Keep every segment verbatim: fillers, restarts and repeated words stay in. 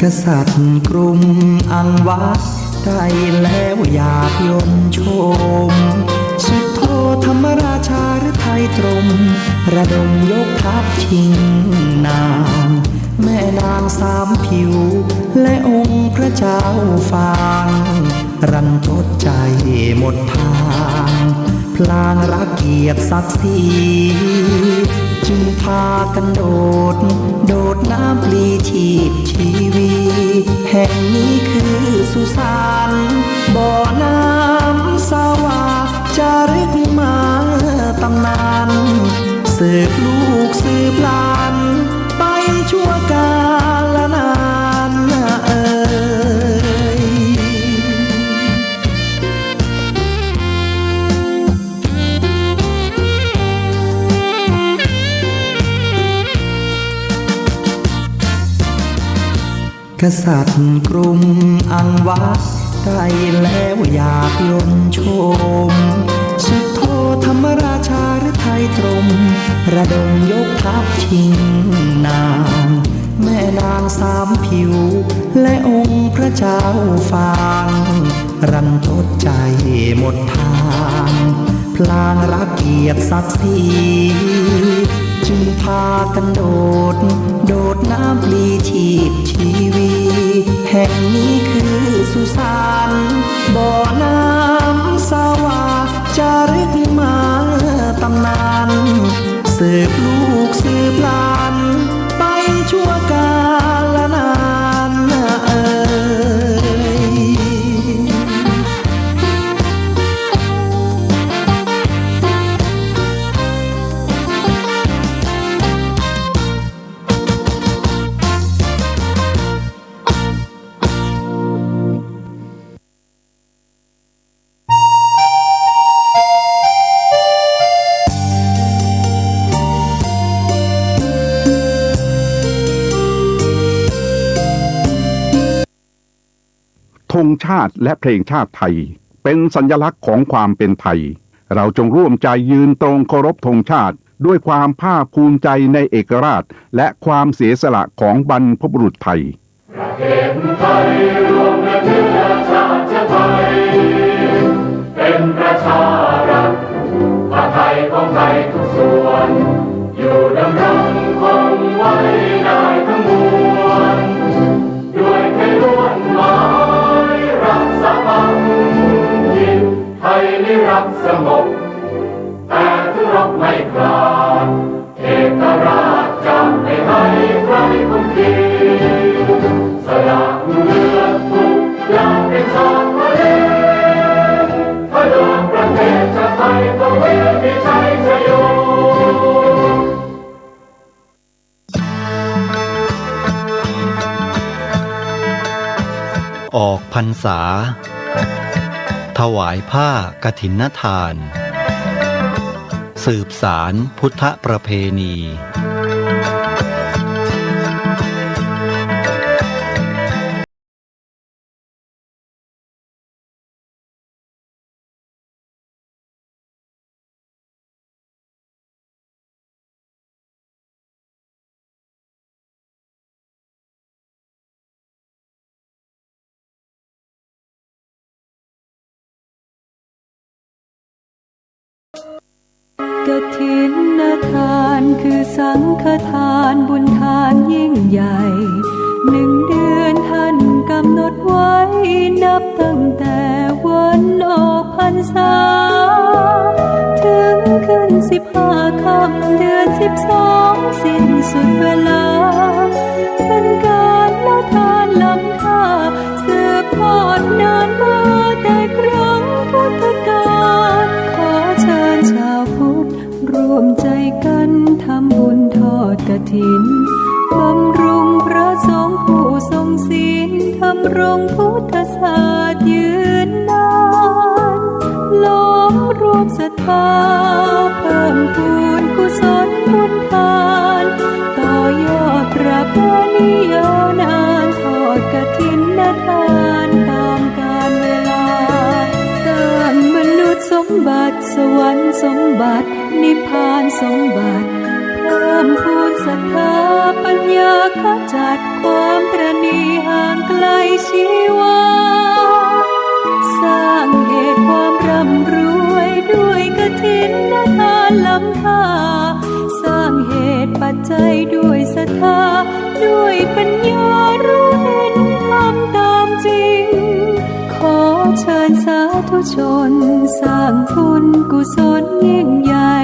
กษัตริย์กรุงอังวะได้แล้วหยาบยลชม สุโธธนราชาฤทัยตรม ระดมยกทัพชิงนาง แม่นางสามผิว และองค์พระเจ้าฟาง รันทดใจหมดทาง พลางรักเกียรติศักดิ์ศรี จึงพากันโดด โดดน้ำปลิงชีพชีวี แห่งนี้คือสุสาน บ่อน้ำสวา จารึกมาตำนาน สืบลูกสืบหลาน ไปชั่วกาลนานเอ่ย กษัตริย์กรุงอังวะได้แล้วหยาบยลชม สุโธธนราชาฤทัยตรม ระดมยกทัพชิงนาง แม่นางสามผิว และองค์พระเจ้าฟาง รันทดใจหมดทาง พลางรักเกียรติศักดิ์ศรี จึงพากันโดด โดดน้ำปลิงชีพชีวี แห่งนี้คือสุสาน บ่อน้ำสวา จารึกมาตำนาน สืบลูกสืบหลาน ไปชั่วกาลนานเอ่ย ธงชาติและเพลงชาติไทย เป็นสัญลักษณ์ของความเป็นไทย เราจงร่วมใจยืนตรงเคารพธงชาติ ด้วยความภาคภูมิใจในเอกราช และความเสียสละของบรรพบุรุษไทย ประเทศไทยรวมและเชื้อชาติไทย เป็นประชารัฐ ผ้าไทยของไทยทุกส่วน อยู่ดำรงคงไว้ได้ทั้งมวล ด้วยไทยล้วนหมายรักษาบัง ถิ่นไทยนิรักษ์สงบ แต่ถึงรบไม่กล้า เอกราชจะไม่ให้ใครข่มขีด สละเลือดทุกอย่างเป็นชาติทะเล เพื่อประเทศชาติไทย ทวีมีชัยชโย ออกพรรษา ถวายผ้ากฐินทาน สืบสานพุทธประเพณี กฐินทานคือสังฆทานบุญทานยิ่งใหญ่ หนึ่งเดือนท่านกำหนดไว้นับตั้งแต่วันออกพรรษา ถึงขึ้นสิบห้าค่ำเดือนสิบสองสิ้นสุดเวลา เป็นการละทานล้ำค่า สืบทอดนานมาแต่ครั้งพุทธกาล ขอเชิญชาวพุทธร่วมใจกันทำบุญทอดกฐิน บำรุงพระสงฆ์ผู้ทรงศีล ดำรงพุทธศาสตร์ยืนนาน ล้อมรวมศรัทธา เพิ่มพูนกุศลบุญทาน ต่อยอดประเพณียาวนาน ทอดกฐินทานตามกาลเวลา สร้างมนุษย์สมบัติ สวรรค์สมบัติ นิพพานสมบัติ เพิ่มพูนศรัทธาปัญญา ขจัดความตระหนี่หา ชนสร้างบุญกุศลยิ่งใหญ่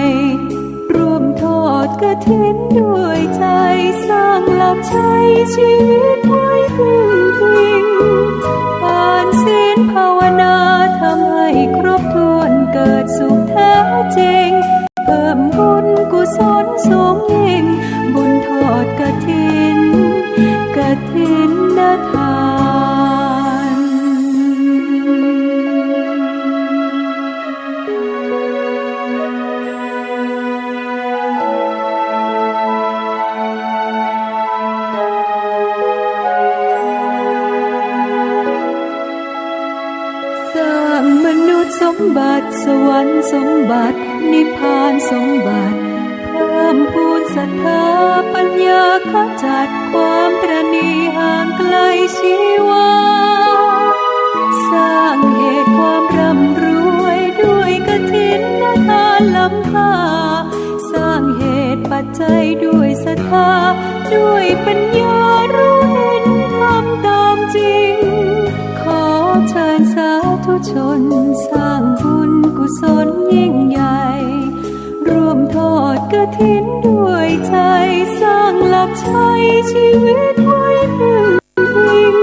ร่วมทอดกฐินด้วยใจ สร้างหลักชัยชีวิตไว้พึ่งพิง ทานศีลภาวนาทำให้ครบถ้วน เกิดสุขแท้จริง เพิ่มบุญกุศลสูงยิ่ง บุญทอดกฐิน กฐินทาน สร้างมนุษย์สมบัติ สวรรค์สมบัติ นิพพานสมบัติ เพิ่มพูนศรัทธาปัญญา ขจัดความตระหนี่ห่างไกลชีวา สร้างเหตุความร่ำรวยด้วยกฐินทานล้ำค่า สร้างเหตุปัจจัยด้วยศรัทธา ด้วยปัญญารู้เห็นธรรมตามจริง ขอเชิญสาธุชนสร้างบุญกุศลยิ่งใหญ่ ร่วมทอดกฐินด้วยใจ สร้างหลักชัยชีวิตไว้พึ่งพิง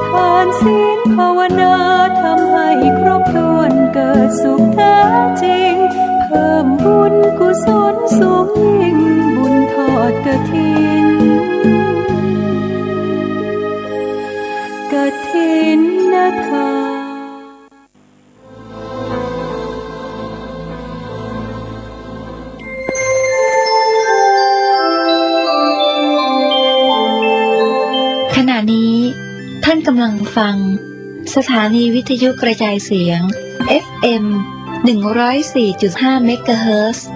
ทานศีลภาวนาทำให้ครบถ้วน เกิดสุขแท้จริง เพิ่มบุญกุศลสูงยิ่ง บุญทอดกฐิน กฐินทาน ขณะนี้ท่านกำลังฟังสถานีวิทยุกระจายเสียง เอฟเอ็ม หนึ่งร้อยสี่จุดห้า เมกะเฮิรตซ์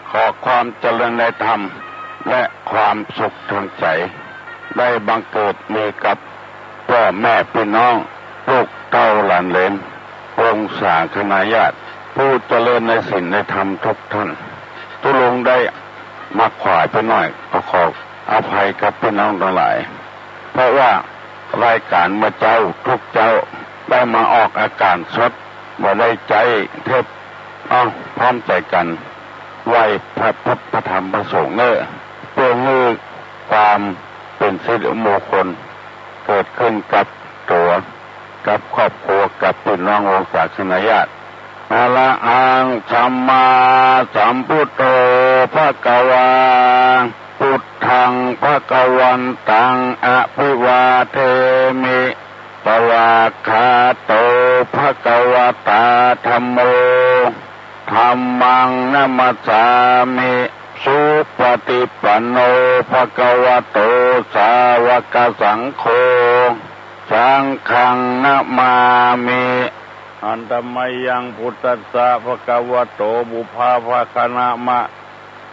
ขอความเจริญในธรรมและความสุขทางใจ ได้บังเกิดมีกับพ่อแม่พี่น้อง ลูกเต้าหลานเหลน วงศาคณาญาติ ผู้เจริญในศีลในธรรมทุกท่าน ตุ๊ลุงได้มาขวายไปหน่อย ก็ขออภัยกับพี่น้องทั้งหลาย เพราะว่ารายการเมื่อเจ๊าทุกเจ๊าได้มาออกอากาศสด บ่ได้ใจ๊เทป เอ้า พร้อมใจ๋กั๋นไหว้พระพุทธพระธรรมพระสงฆ์เน่อ เปื้อหื้อความเป๋นสิริมงคล เกิดขึ้นกับตั๋ว กับครอบครัว กับปี้น้องวงศาคณาญาติ อะระหังสัมมาสัมพุทโธภะคะวา พุทธังภะคะวันตังอะภิวาเทมิ สวากขาโตภะคะวะตาธัมโม ธัมมังนะมัสสามิ สุปะฏิปันโนภะคะวะโต สาวกสังโฆ สังฆังนะมามิ หันตะมะยังพุทธัสสะภะคะวะโต ปุพพะภะคะนะมะ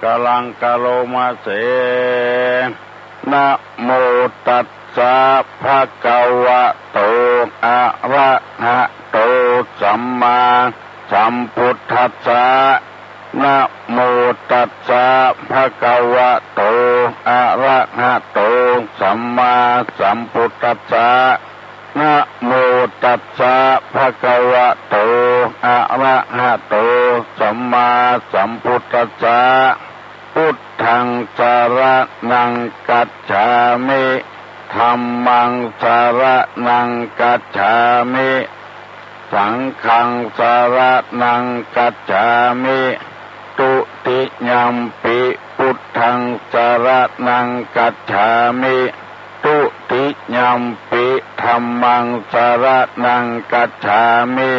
กะลังกะโลมะเส นะโมตัสสะภะคะวะโต อะระหะโต สัมมาสัมพุทธัสสะ นะโมตัสสะภะคะวะโต อะระหะโต สัมมาสัมพุทธัสสะ นะโมตัสสะภะคะวะโต อะระหะโต สัมมาสัมพุทธัสสะ พุทธังสะระณังคัจฉามิ ธัมมังสะระณังคัจฉามิ สังฆังสะระณังคัจฉามิ ตุติยัมปิพุทธังสะระณังคัจฉามิ ตุติยัมปิธัมมังสะระณังคัจฉามิ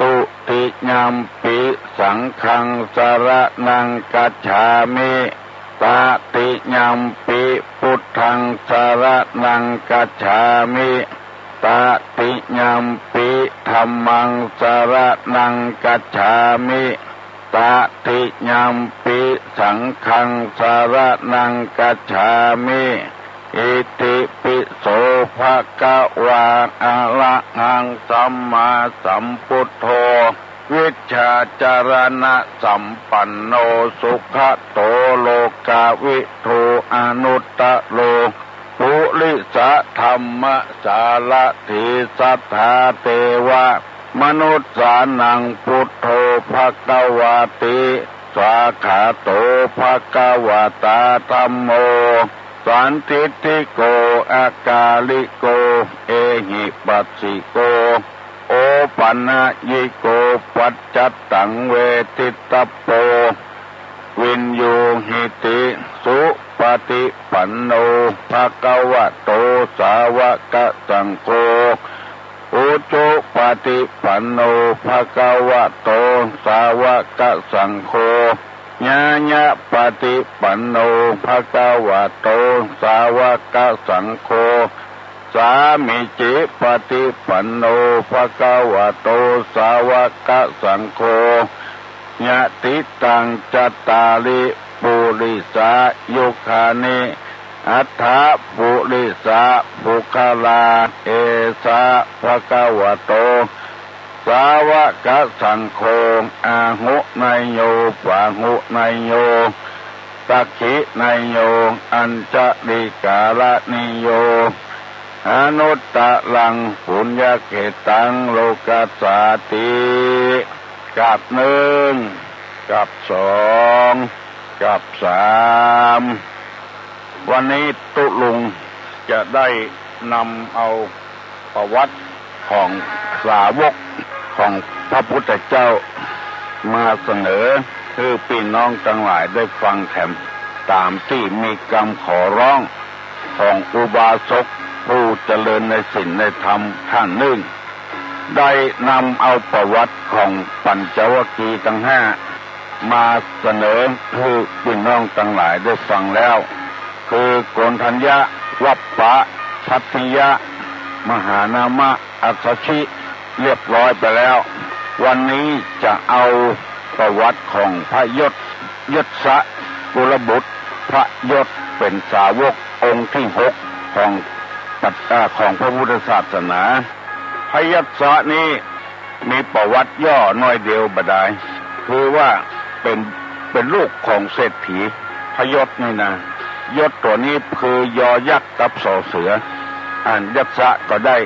ตุติยัมปิสังฆังสะระณังคัจฉามิ ตติยัมปิพุทธังสะระณังคัจฉามิ ตติยัมปิธัมมังสะระณังคัจฉามิ ตติยัมปิสังฆังสรณังคัจฉามิ อิติปิโสภะคะวา อะระหังสัมมาสัมพุทโธ วิชชาจรณะสัมปันโน สุขะโตโลกะวิทู อนุตตะโร ปุริสะธัมมะสารถี สัทธาเทวะมนุสสานัง พุทโธภะคะวาติ สวากขาโตภะคะวะตา ธัมโม สันทิฏฐิโก อะกาลิโก เอหิปัสสิโก โอปันญิโก ปัจจัตตังเวทิตตะโป วินยูหิติ สุปฏิปันโน ภะคะวะโต สาวะกะสังโฆ อุจุปฏิปันโน ภะคะวะโต สาวะกะสังโฆ ญาณะปฏิปันโน ภะคะวะโต สาวะกะสังโฆ สามีจิปฏิปันโน ภะคะวะโต สาวะกะสังโฆ ยะติตัง จัตตาริ ปุริสายุคานิ อัฏฐะปุริสาปุคคลา เอสะ ภะคะวะโต สาวะกะสังโฆ อาหุเนยโย ปาหุเนยโย สักขิเนยโย อัญชลีกรณีโย อนุตตะรัง ปุญญะเขตัง โลกัสสาติ กราบนึ่ง กราบสอง กราบสาม วันนี้ตุ๊ลุงจะได้นำเอาประวัติของสาวกของพระพุทธเจ้ามาเสนอหื้อปี้น้องตังหลายได้ฟังแถม ต๋ามตี้มีกำขอร้องของอุบาสกผู้เจริญในศีลในธรรมท่านนึ่ง ได้นำเอาประวัติของปัญจวัคคีย์ตังห้า มาเสนอหื้อปี้น้องตังหลายได้ฟังแล้ว คือโกณฑัญญะ วัปปะ พัททิยะ มหานามะ อัสสชิ เรียบร้อยไปแล้ว วันนี้จะเอาประวัติของพระยศ ยศกุลบุตร พระยศเป๋นสาวกองค์ตี้หกของปัจ อ่า ของพระพุทธศาสนา พระยศนี้มีประวัติย่อหน้อยเดียวบ่ดาย คือว่าเป๋น เป๋นลูกของเศรษฐี พระยศนี่นะ ยศตั๋วนี้คือยอยักษ์กับสอเสือ อ่านยศก็ได้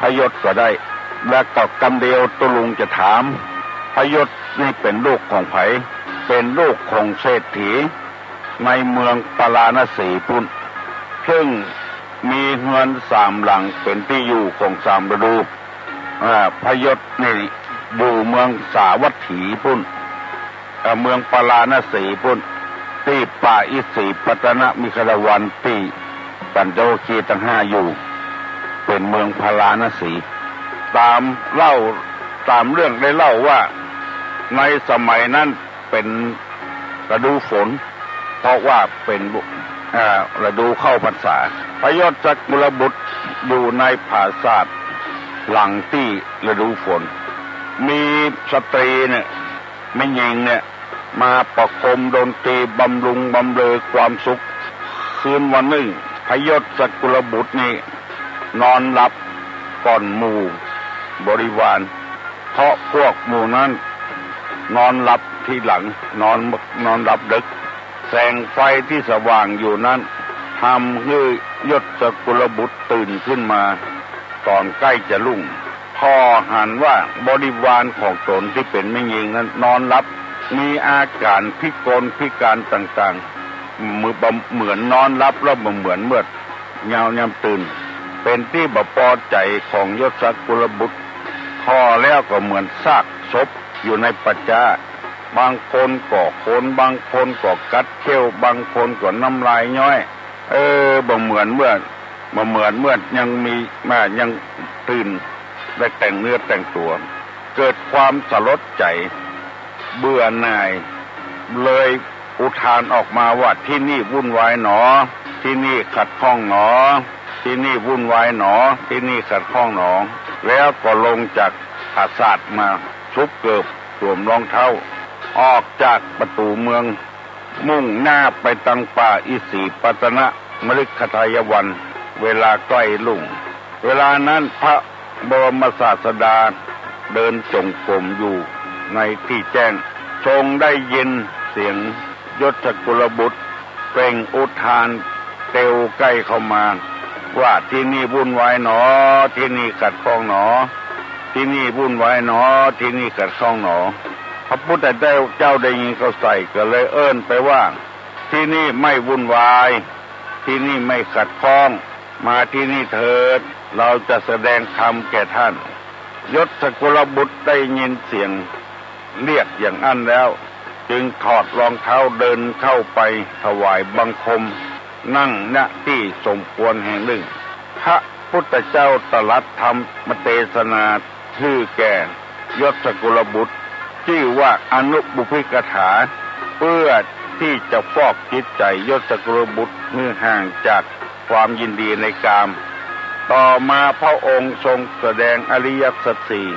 พระยศก็ได้ แล้วก็กำเดียวตุ๊ลุงจะถาม พระยศนี่เป๋นลูกของใผ เป๋นลูกของเศรษฐี ในเมืองปาราณสีปุ้น ซึ่งมีเฮือนสามหลังเป๋นตี้อยู่ของสามฤดู อ่า พระยศนี่อยู่เมืองสาวัตถีปุ้น เอ่อ เมืองปาราณสีปุ้น ตี้ป่าอิสิปตนมิคทวันตี้ปัญจวัคคีย์ตังห้าอยู่ เป๋นเมืองปาราณสี ต๋ามเล่า ต๋ามเรื่องได้เล่าว่า ในสมัยนั้นเป๋นฤดูฝน เพราะว่าเป๋น อ่า ฤดูเข้าพรรษา พระยศกุลบุตรอยู่ในผาสาทหลังตี้ฤดูฝน มีสตรีเนี่ย แม่ญิงเนี่ย มาประโคมดนตรีบำรุงบำเรอความสุข คืนวันนึ่ง พระยศกุลบุตรนี่นอนหลับก่อนหมู่บริวาร เพราะพวกหมู่นั้นนอนหลับทีหลัง นอน นอนหลับดึก แสงไฟตี้สว่างอยู่นั้น ทำหื้อยศกุลบุตรตื่นขึ้นมา ต๋อนใก้จะรุ่ง ผ่อหันว่าบริวารของต๋นตี้เป๋นแม่ญิงนั้นนอนหลับ มีอาก๋านพิกลพิการต่างๆ เหมือน เหมือนนอนหลับแล้วบ่เหมือนเมื่อเยาว์ยามตื่น เป๋นตี้บ่ปอใจ๋ของยศกุลบุตร ผ่อแล้วก็เหมือนซากศพอยู่ในป่าจ๊า บางคนก็ขน บางคนก็กัดเขี้ยว บางคนก็น้ำลายย้อย เออ บ่เหมือนเมื่อ บ่เหมือนเมื่อยังมี มา ยังตื่น ได้แต่งเนื้อแต่งตั๋ว เกิดความสลดใจ๋ เบื่อหน่าย เลยอุทานออกมาว่า ที่นี่วุ่นวายหนอ ที่นี่ขัดข้องหนอ ที่นี่วุ่นวายหนอ ที่นี่ขัดข้องหนอ แล้วก็ลงจากผาสาทมา ซุบเกิบ สวมรองเท้า ออกจากประตู๋เมือง มุ่งหน้าไปตางป่าอิสิปตนมฤคทายวัน เวลาใก้รุ่ง เวลานั้นพระบรมศาสดาเดินจงกรมอยู่ในตี้แจ้ง ทรงได้ยินเสียงยศกุลบุตรเปล่งอุทานเตียวใก้เข้ามาว่า ตี้นี่วุ่นวายหนอ ตี้นี่ขัดข้องหนอ ตี้นี่วุ่นวายหนอ ตี้นี่ขัดข้องหนอ พระพุทธเจ้าได้ยินเข้าใส่ก็เลยเอิ้นไปว่า ตี้นี่ไม่วุ่นวาย ตี้นี่ไม่ขัดข้อง มาตี้นี่เถิด เราจะแสดงธรรมแก่ท่าน ยศกุลบุตรได้ยินเสียงเรียกอย่างอั้นแล้ว จึงถอดรองเท้าเดินเข้าไปถวายบังคม นั่ง ณ ตี้สมควรแห่งนึ่ง พระพุทธเจ้าตรัสธรรมเตสนา หื้อแก่ยศกุลบุตร จื้อว่าอนุบุพกถา เพื่อตี้จะฟอกจิตใจ๋ยศกุลบุตรหื้อห่างจากความยินดีในกาม ต่อมาพระองค์ทรงแสดงอริยสัจสี่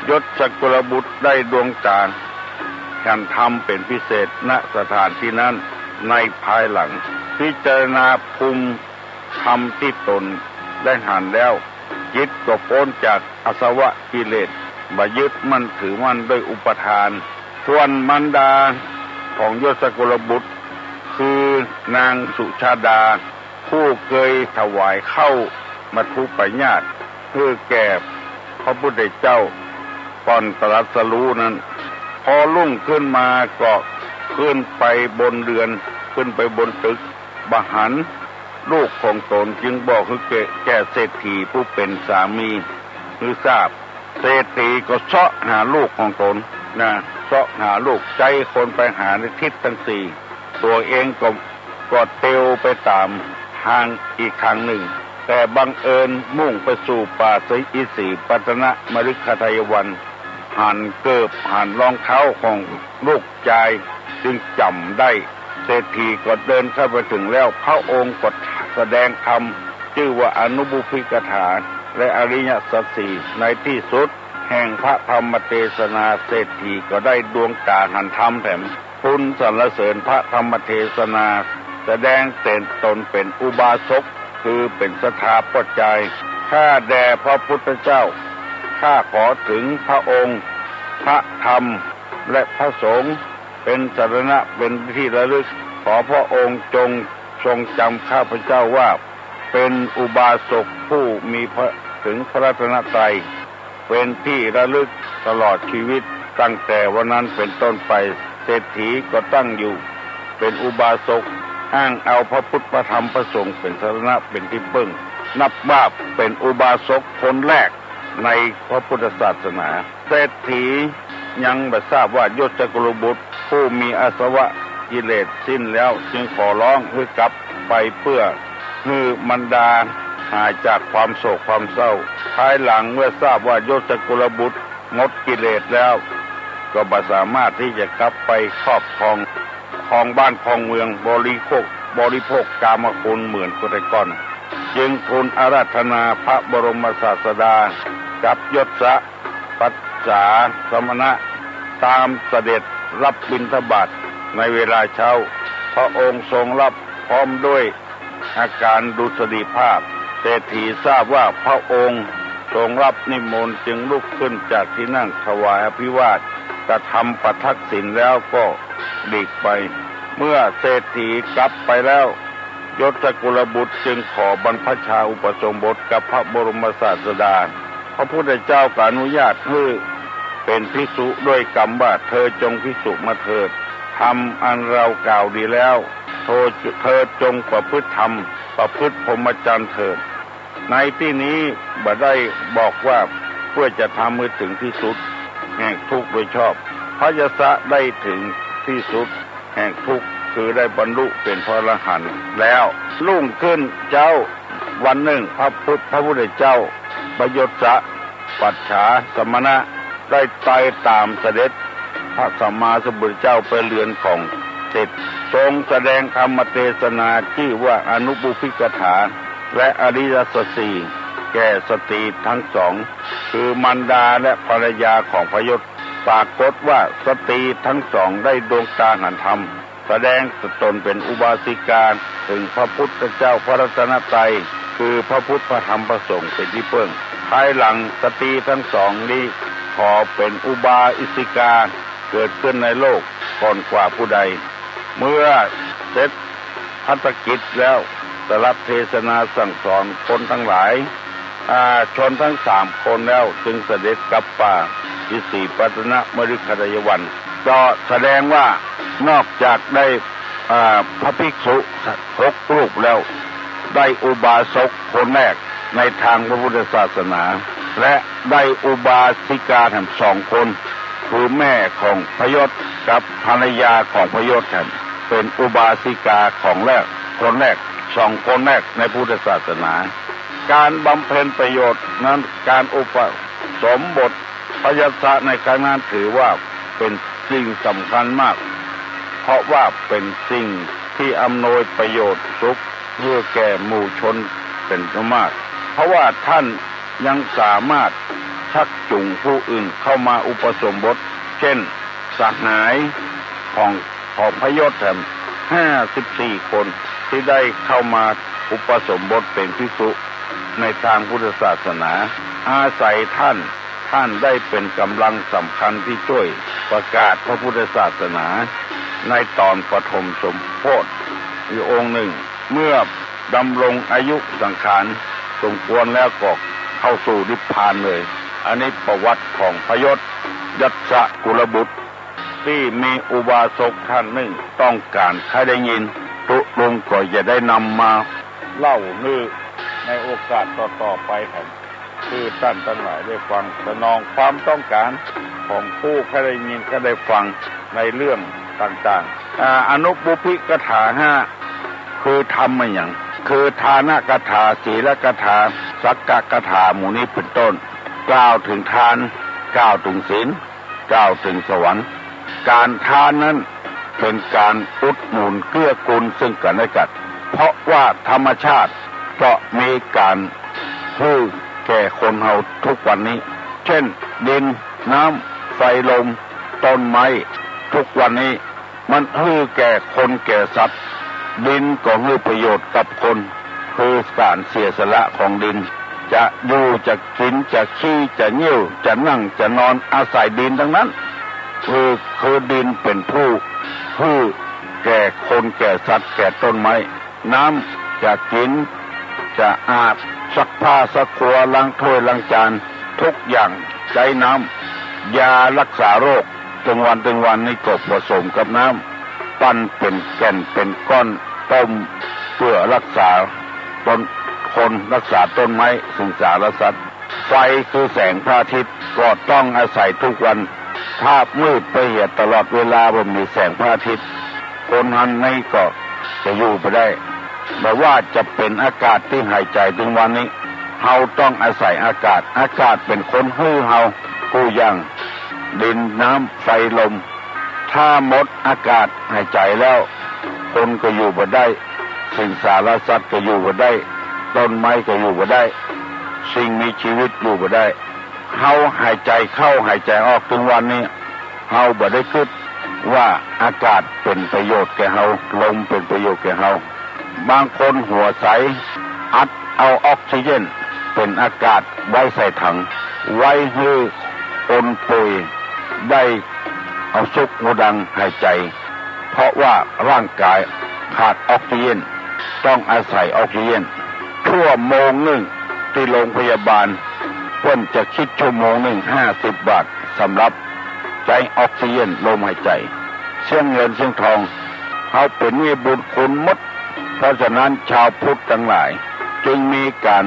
ยศกุลบุตรได้ดวงต๋าหันธรรมเป๋นพิเศษ ณ สถานตี้นั้น ในภายหลัง พิจารณาภูมิธรรมตี้ตนได้หันแล้ว จิตก็ป๊นจากอาสวะกิเลส บ่ยึดมั่นถือมั่นด้วยอุปาทาน ส่วนมารดาของยศกุลบุตร คือนางสุชาดา ผู้เกยถวายข้าวมัทธุปายาตหื้อแก่พระพุทธเจ้าก่อนตรัสรู้นั้น พอรุ่งขึ้นมาก็ขึ้นไปบนเรือน ขึ้นไปบนตึก บ่หันลูกของตน จึงบอกหื้อแก่ แก่เศรษฐีผู้เป๋นสามีหื้อทราบ เศรษฐีก็เซาะหาลูกของตนนะ เซาะหาลูก ใจ๊คนไปหาในทิศตังสี่ ตั๋วเองก็ ก็เตียวไปต๋ามตางอีกตางนึ่ง แต่บังเอิญมุ่งไปสู่ป่าอิสิปตนมฤคทายวัน หันเกิบหันรองเท้าของลูกจาย จึงจ๋ำได้ เศรษฐีก็เดินเข้าไปเถิงแล้ว พระองค์ก็แสดงธรรม จื้อว่าอนุบุพกถา และอริยสัจสี่ ในตี้สุดแห่งพระธรรมเตสนา เศรษฐีก็ได้ดวงต๋าหันธรรมแถม ทูลสรรเสริญพระธรรมเตสนา แสดงต๋นเป๋นอุบาสก คือเป๋นศรัทธาป้อจาย ข้าแด่พระพุทธเจ้า ข้าขอเถิงพระองค์ พระธรรม และพระสงฆ์ เป๋นสรณะเป๋นตี้ระลึก ขอพระองค์จงทรงจำข้าพเจ้าว่า เป๋นอุบาสกผู้มีพระ เถิงพระรัตนตรัย เป๋นตี้ระลึกตลอดจีวิต ตั้งแต่วันนั้นเป๋นต้นไป เศรษฐีก็ตั้งอยู่เป๋นอุบาสก อ้างเอาพระพุทธพระธรรมพระสงฆ์เป๋นสรณะเป๋นตี้เปิ้ง นับว่าเป๋นอุบาสกคนแรกในพระพุทธศาสนา เศรษฐียังบ่ทราบว่ายศกุลบุตรผู้มีอาสวะกิเลสสิ้นแล้ว จึงขอร้องหื้อกลับไปเปื้อหื้อมารดาหายจากความโศกความเศร้า ภายหลังเมื่อทราบว่ายศกุลบุตรหมดกิเลสแล้ว ก็บ่สามารถตี้จะกลับไปครอบครอง ครองบ้านครองเมือง บริโภค บริโภคกามคุณเหมือนแต่ก่อน จึงทูลอาราธนาพระบรมศาสดา กับยศปัจจาสมณะ ตามเสด็จรับบิณฑบาตในเวลาเช้า พระองค์ทรงรับพร้อมด้วยอาการดุษฎีภาพ เศรษฐีทราบว่าพระองค์ทรงรับนิมนต์ จึงลุกขึ้นจากตี้นั่งถวายอภิวาท กระทำปทักษิณแล้วก็หลีกไป เมื่อเศรษฐีกลับไปแล้ว ยศกุลบุตรจึงขอบรรพชาอุปสมบทกับพระบรมศาสดา พระพุทธเจ้าก็อนุญาตหื้อเป๋นภิกษุด้วยกำว่า เธอจงภิกษุมาเถิด ธรรมอันเรากล่าวดีแล้ว เธอ เธอจงประพฤติธรรม ประพฤติพรหมจรรย์เถิด ในตี้นี้บ่ได้บอกว่าเปื้อจะทำหื้อเถิงตี้สุดแห่งทุกข์โดยชอบ พระยสะได้เถิงตี้สุดแห่งทุกข์ คือได้บรรลุเป๋นพระอรหันต์แล้ว รุ่งขึ้นเจ๊าวันนึ่ง พระพุทธ พระพุทธเจ้า พระยสปัจจาสมณะ ได้ไตร่ต๋ามเสด็จพระสัมมาสัมพุทธเจ้าไปเฮือนของเศรษฐี ทรงแสดงธรรมเตสนาจื้อว่าอนุบุพกถา และอริยสัจสี่ แก่สตรีทั้งสอง คือมารดาและภรรยาของพระยส ปรากฏว่าสตรีทั้งสองได้ดวงตาหันธรรม แสดงตนเป๋นอุบาสิกา เถิงพระพุทธเจ้าพระรัตนตรัย คือพระพุทธ พระธรรม พระสงฆ์เป๋นตี้เปิ้ง ภายหลังสตรีทั้งสองนี้ขอเป๋นอุบาสิกาเกิดขึ้นในโลกก่อนกว่าผู้ใด เมื่อเสร็จภารกิจแล้ว ตรัสเทศนาสั่งสอนคนตังหลาย อ่า ชนตังสามคนแล้ว จึงเสด็จกลับป่าอิสิปตนมฤคทายวัน ก็แสดงว่านอกจากได้ อ่า พระภิกษุหกรูปแล้ว ได้อุบาสกคนแรกในตางพระพุทธศาสนา และได้อุบาสิกาแถมสองคน คือแม่ของพยศกับภรรยาของพยศแถม เป๋นอุบาสิกาของแรก คนแรก สองคนแรกในพุทธศาสนา ก๋านบำเพ็ญประโยชน์นั้น ก๋านอุปสมบทพยศในครั้งนั้นถือว่าเป๋นสิ่งสำคัญมาก เพราะว่าเป๋นสิ่งตี้อำนวยประโยชน์สุขหื้อแก่หมู่ชนเป๋นอันมาก เพราะว่าต้านยังสามารถชักจูงผู้อื่นเข้ามาอุปสมบท เจ้น สหายของ ของพยศแถมห้าสิบสี่คน ตี้ได้เข้ามาอุปสมบทเป๋นภิกษุในตางพุทธศาสนา อาศัยต้าน ต้านได้เป๋นก๋ำลังสำคัญตี้จ้วยประกาศพระพุทธศาสนา ในต๋อนปฐมสมโภชอีกองค์นึ่ง เมื่อดำรงอายุสังขารสมควรแล้วก็เข้าสู่นิพพานเลย อันนี้ประวัติของพยศ ยัสสกุลบุตร ตี้มีอุบาสกต้านนึ่งต้องก๋านใค่ได้ยิน ตุ๊ลุงก็จะได้นำมาเล่าหื้อในโอกาสต่อๆ ไปแถม คือต้านตังหลายได้ฟัง สนองความต้องก๋านของผู้ใค่ได้ยินใค่ได้ฟังในเรื่องต่างๆ อ่า อนุปุพพิกถาห้า คือธรรมอะหยัง คือทานกถา ศีลกถา สังฆกถา หมู่นี้เป๋นต้น กล่าวเถิงทาน กล่าวเถิงศีล กล่าวเถิงสวรรค์ ก๋านทานนั้นเป๋นก๋านอุดหนุนเกื้อกูลซึ่งกั๋นและกั๋น เพราะว่าธรรมชาติก็มีก๋านหื้อแก่คนเฮาทุกวันนี้ เจ้น ดิน น้ำ ไฟ ลม ต้นไม้ ทุกวันนี้ มันหื้อแก่คนแก่สัตว์ ดินก็หื้อประโยชน์กับคน คือก๋านเสียสละของดิน จะอยู่ จะกิ๋น จะขี้ จะเยี่ยว จะนั่ง จะนอน อาศัยดินตังนั้น คือ คือดินเป๋นผู้หื้อแก่คนแก่สัตว์แก่ต้นไม้ น้ำจะกิ๋น จะอาบ ซักผ้าซักครัว ล้างถ้วยล้างจาน ทุกอย่างใจ๊น้ำ ยารักษาโรค ตึงวันตึงวันนี้ก็ผสมกับน้ำ ปั้นเป๋นแก่นเป๋นก้อน ต้มเปื้อรักษาต้น คนรักษาต้นไม้ สิงสารสัตว์ ไฟคือแสงพระอาทิตย์ ก็ต้องอาศัยทุกวัน ถ้ามืดไปเหียตลอดเวลาบ่มีแสงพระอาทิตย์ คนหั้นนี้ก็จะอยู่บ่ได้ บ่ว่าจะเป๋นอากาศตี้หายใจ๋ตึงวันนี้ เฮาต้องอาศัยอากาศ อากาศเป๋นคนหื้อเฮากู้อย่าง ดิน น้ำ ไฟ ลม ถ้าหมดอากาศหายใจ๋แล้ว คนก็อยู่บ่ได้ สิงสารสัตว์ก็อยู่บ่ได้ ต้นไม้ก็อยู่บ่ได้ สิ่งมีชีวิตอยู่บ่ได้ เฮาหายใจ๋เข้าหายใจ๋ออกตึงวันนี้ เฮาบ่ได้กึ๊ดว่าอากาศเป๋นประโยชน์แก่เฮา ลมเป๋นประโยชน์แก่เฮา บางคนหัวใส อัดเอาออกซิเจนเป๋นอากาศไว้ใส่ถัง ไว้หื้อคนป่วยได้เอาสุขฮูดังหายใจ๋ เพราะว่าร่างกายขาดออกซิเจน ต้องอาศัยออกซิเจน ชั่วโมงนึ่งตี้โรงพยาบาล เปิ้นจะกึ๊ดชั่วโมงนึ่งห้าสิบบาท สำหรับใจ๊ออกซิเจนลมหายใจ๋ เสี้ยงเงินเสี้ยงทอง เฮาเป๋นหนี้บุญคุณหมด เพราะฉะนั้นชาวพุทธตังหลายจึงมีก๋าน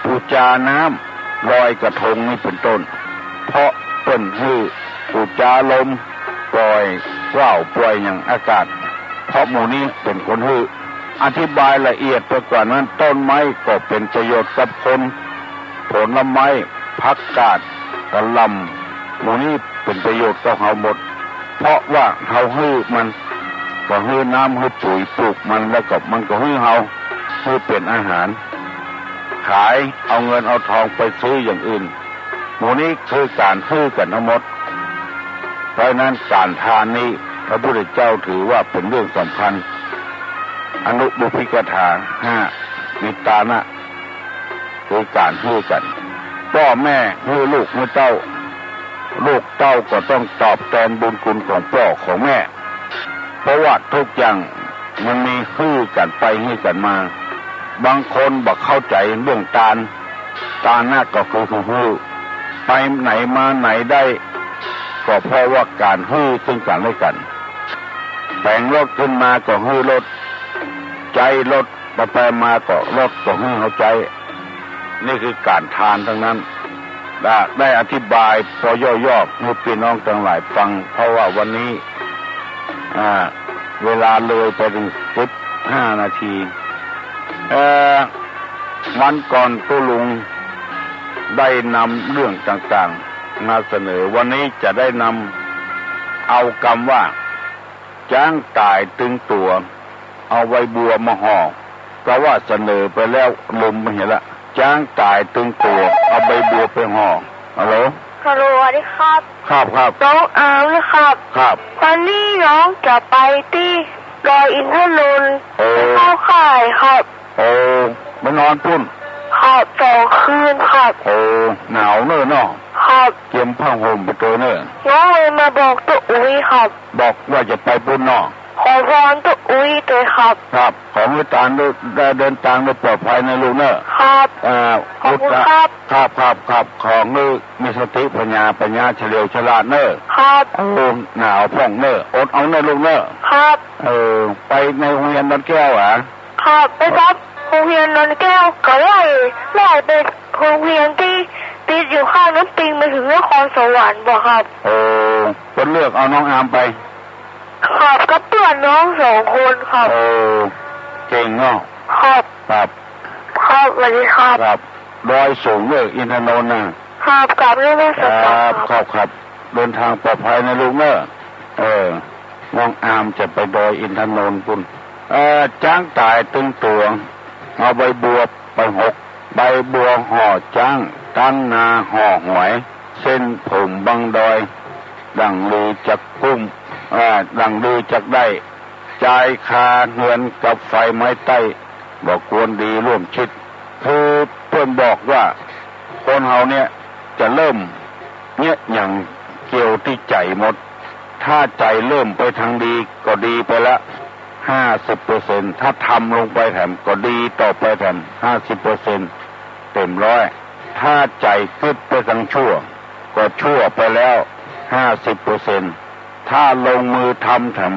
ปู๋จาน้ำลอยกระทงนี้เป๋นต้น เพราะเปิ้นหื้อปู๋จาลม ปล่อยว่าวปล่อยหยังอากาศ เพราะหมู่นี้เป๋นคนหื้อ อธิบายละเอียดไปกว่านั้น ต้นไม้ก็เป๋นประโยชน์กับคน ผลไม้ ผักกาด กะหล่ำ หมู่นี้เป๋นประโยชน์กับเฮาหมด เพราะว่าเฮาหื้อมัน ก็หื้อน้ำหื้อปุ๋ยปลูกมัน แล้วก็มันก็หื้อเฮา หื้อเป๋นอาหาร ขายเอาเงินเอาทองไปซื้ออย่างอื่น หมู่นี้คือก๋านหื้อกั๋นทั้งหมด เพราะฉะนั้นก๋านทานนี้พระพุทธเจ้าถือว่าเป๋นเรื่องสำคัญ อนุปุพพิกถาห้า นิตานะ คือก๋านหื้อกั๋น ป้อแม่หื้อลูกหื้อเต้า ลูกเต้าก็ต้องตอบแตนบุญคุณของป้อของแม่ เพราะว่าทุกอย่างมันมีหื้อกั๋นไปหื้อกั๋นมา บางคนบ่เข้าใจ๋เรื่องตาน ตานะก็คือหื้อ ไปไหนมาไหนได้ ก็เพราะว่าก๋านหื้อซึ่งกั๋นและกั๋น แป๋งรถขึ้นมาก็หื้อรถ ใจ๊รถ ไปไปมาก็รถก็หื้อเฮาใจ๊ นี่คือก๋านทานตังนั้น ได้ ได้อธิบายปอย่อๆ หื้อปี้น้องตังหลายฟัง เพราะว่าวันนี้ อ่า เวลาเลยไปเถิงสิบห้านาที เอ่อ วันก่อนตุ๊ลุงได้นำเรื่องต่างๆ มาเสนอ วันนี้จะได้นำเอากำว่า จ๊างต๋ายตึงตั๋ว เอาใบบัวมาห่อ ก็ว่าเสนอไปแล้ว ลืมไปเหียละ จ๊างต๋ายตึงตั๋ว เอาใบบัวไปห่อ ฮัลโหล ฮัลโหล สวัสดีครับ ครับ ครับ น้องอาร์มนะครับ ครับ วันนี้น้องจะไปตี้ดอยอินทนนท์ โอ้ ไปเข้าค่ายครับ โอ้ ไปนอนปู๊น ครับ สองคืนครับ โอ้ หนาวเน่อเนาะ ครับ เกียมผ้าห่มไปเตยเน่อ น้องเลยมาบอกตุ๊อุ๊ยครับ บอกว่าจะไปปู๊นเนาะ ขอพรตุ๊อุ๊ยตวยครับ ครับ ขอหื้อตานได้ ได้เดินตางโดยปลอดภัยนะลูกเน่อ ครับ เอ่อ ขอบคุณครับ ครับ ครับ ครับ ขอหื้อมีสติปัญญา ปัญญาเฉลียวฉลาดเน่อ ครับ โอ้ หนาวพ่องเน่อ อดเอาเน่อลูกเน่อ ครับ เออ ไปในโฮงเฮียนดอนแก้วอะ ครับ ไปซับโฮงเฮียนดอนแก้ว ก็ไล่ ไล่ไปโฮงเฮียนตี้ติดอยู่ข้างน้ำปิงไปเถิงนครสวรรค์บ่ครับ โอ้ เปิ้นเลือกเอาน้องอาร์มไป ครับ กับเปื้อนน้องสองคนครับ โอ้ เก่งเนาะ ครับ ครับ ครับ สวัสดีครับ ครับ ดอยสูงเน่อ อินทนนท์น่ะ ครับ กราบนมัสการ ครับ ครับ ครับ ครับ เดินทางปลอดภัยนะลูกเน่อ เออ น้องอาร์มจะไปดอยอินทนนท์ปู๊น เอ่อ จ๊างต๋ายตึงตั๋ว เอาใบบัวไปหก ใบบัวห่อจ๊าง ต๊างนาห่อหอย เส้นผมบังดอย ดั่งลือจักกุ้ม เอ่อ ดั่งลือจักได้ จายคาเฮือนกับไฟไม้ใต้ บ่ควรดีร่วมชิด คือเปิ้นบอกว่า คนเฮาเนี่ยจะเริ่มเยียะหยังเกี่ยวตี้ใจ๋หมด ถ้าใจ๋เริ่มไปตางดีก็ดีไปละ ห้าสิบเปอร์เซ็นต์ ถ้าทำลงไปแถมก็ดีต่อไปแถม ห้าสิบเปอร์เซ็นต์ เต็มร้อย ถ้าใจ๋กึ๊ดไปตางชั่ว ก็ชั่วไปแล้ว ห้าสิบเปอร์เซ็นต์ ถ้าลงมือทำแถม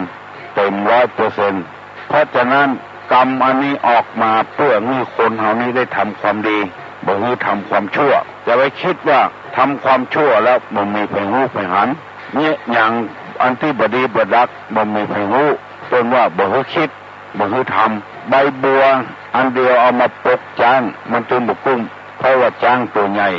เต็มร้อยเปอร์เซ็นต์ เพราะฉะนั้นกำอันนี้ออกมาเปื้อหื้อคนเฮานี้ได้ทำความดี บ่หื้อทำความชั่ว จะไปกึ๊ดว่าทำความชั่วแล้วบ่มีใผฮู้ใผหัน เยียะหยังอันตี้บ่ดีบ่ดักบ่มีใผฮู้ เปิ้นว่าบ่หื้อคิด บ่หื้อทำ ใบบัวอันเดียวเอามาปกจ๊าง มันจึงบ่กุ้ม เพราะว่าจ๊างตั๋วใหญ่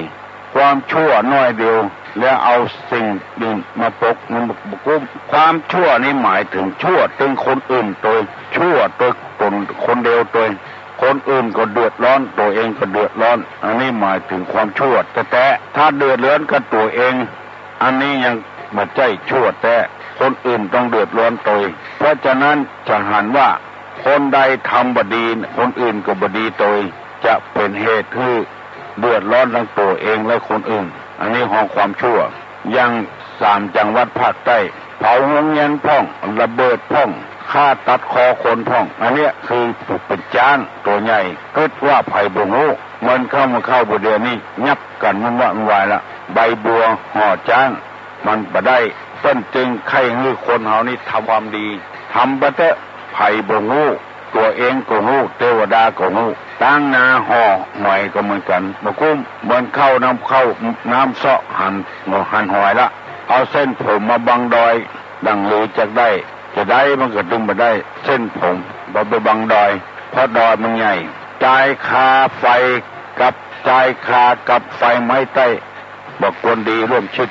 ความชั่วน้อยเดียว แล้วเอาสิ่งอื่นมาปก มันบ่กุ้ม ความชั่วนี้หมายเถิงชั่วเถิงคนอื่นตวย ชั่วตวยต๋นคนเดียวตวย คนอื่นก็เดือดร้อน ตั๋วเองก็เดือดร้อน อันนี้หมายเถิงความชั่วแต๊ๆ ถ้าเดือดร้อนกับตั๋วเอง อันนี้ยังบ่ใจ้ชั่วแต๊ คนอื่นต้องเดือดร้อนตวย เพราะฉะนั้นจะหันว่า คนใดทำบ่ดี คนอื่นก็บ่ดีตวย จะเป๋นเหตุหื้อเดือดร้อนตังตั๋วเองและคนอื่น อันนี้ฮ้องความชั่ว อย่างสามจังหวัดภาคใต้ เผาโฮงเฮียนพ่อง ระเบิดพ่อง ฆ่าตัดคอคนพ่อง อันเนี้ยคือเป๋นจ๊างตั๋วใหญ่ กึ๊ดว่าใผบ่ฮู้ มันเข้ามาเข้าบ่เดี๋ยวนี้ ยับกั๋นวุ่นวะวุ่นวายละ ใบบัวห่อจ๊าง มันบ่ได้ เปิ้นจึงใค่หื้อคนเฮานี้ทำความดี ทำไปเต๊อะ ใผบ่ฮู้ ตั๋วเองก็ฮู้ เตวดาก็ฮู้ ต๊างนาห่อหอยก็เหมือนกั๋น บ่กุ้ม เหมือนเข้าน้ำเข้าน้ำเซาะหัน หันหอยละ เอาเส้นผมมาบังดอย ดั่งลือจักได้ จะได้มันก็ตึงบ่ได้ เส้นผมบ่ไปบังดอย เพราะดอยมันใหญ่ จายคาไฟกับ จายคากับไฟไม้ใต้ บ่ควรดีร่วมชิด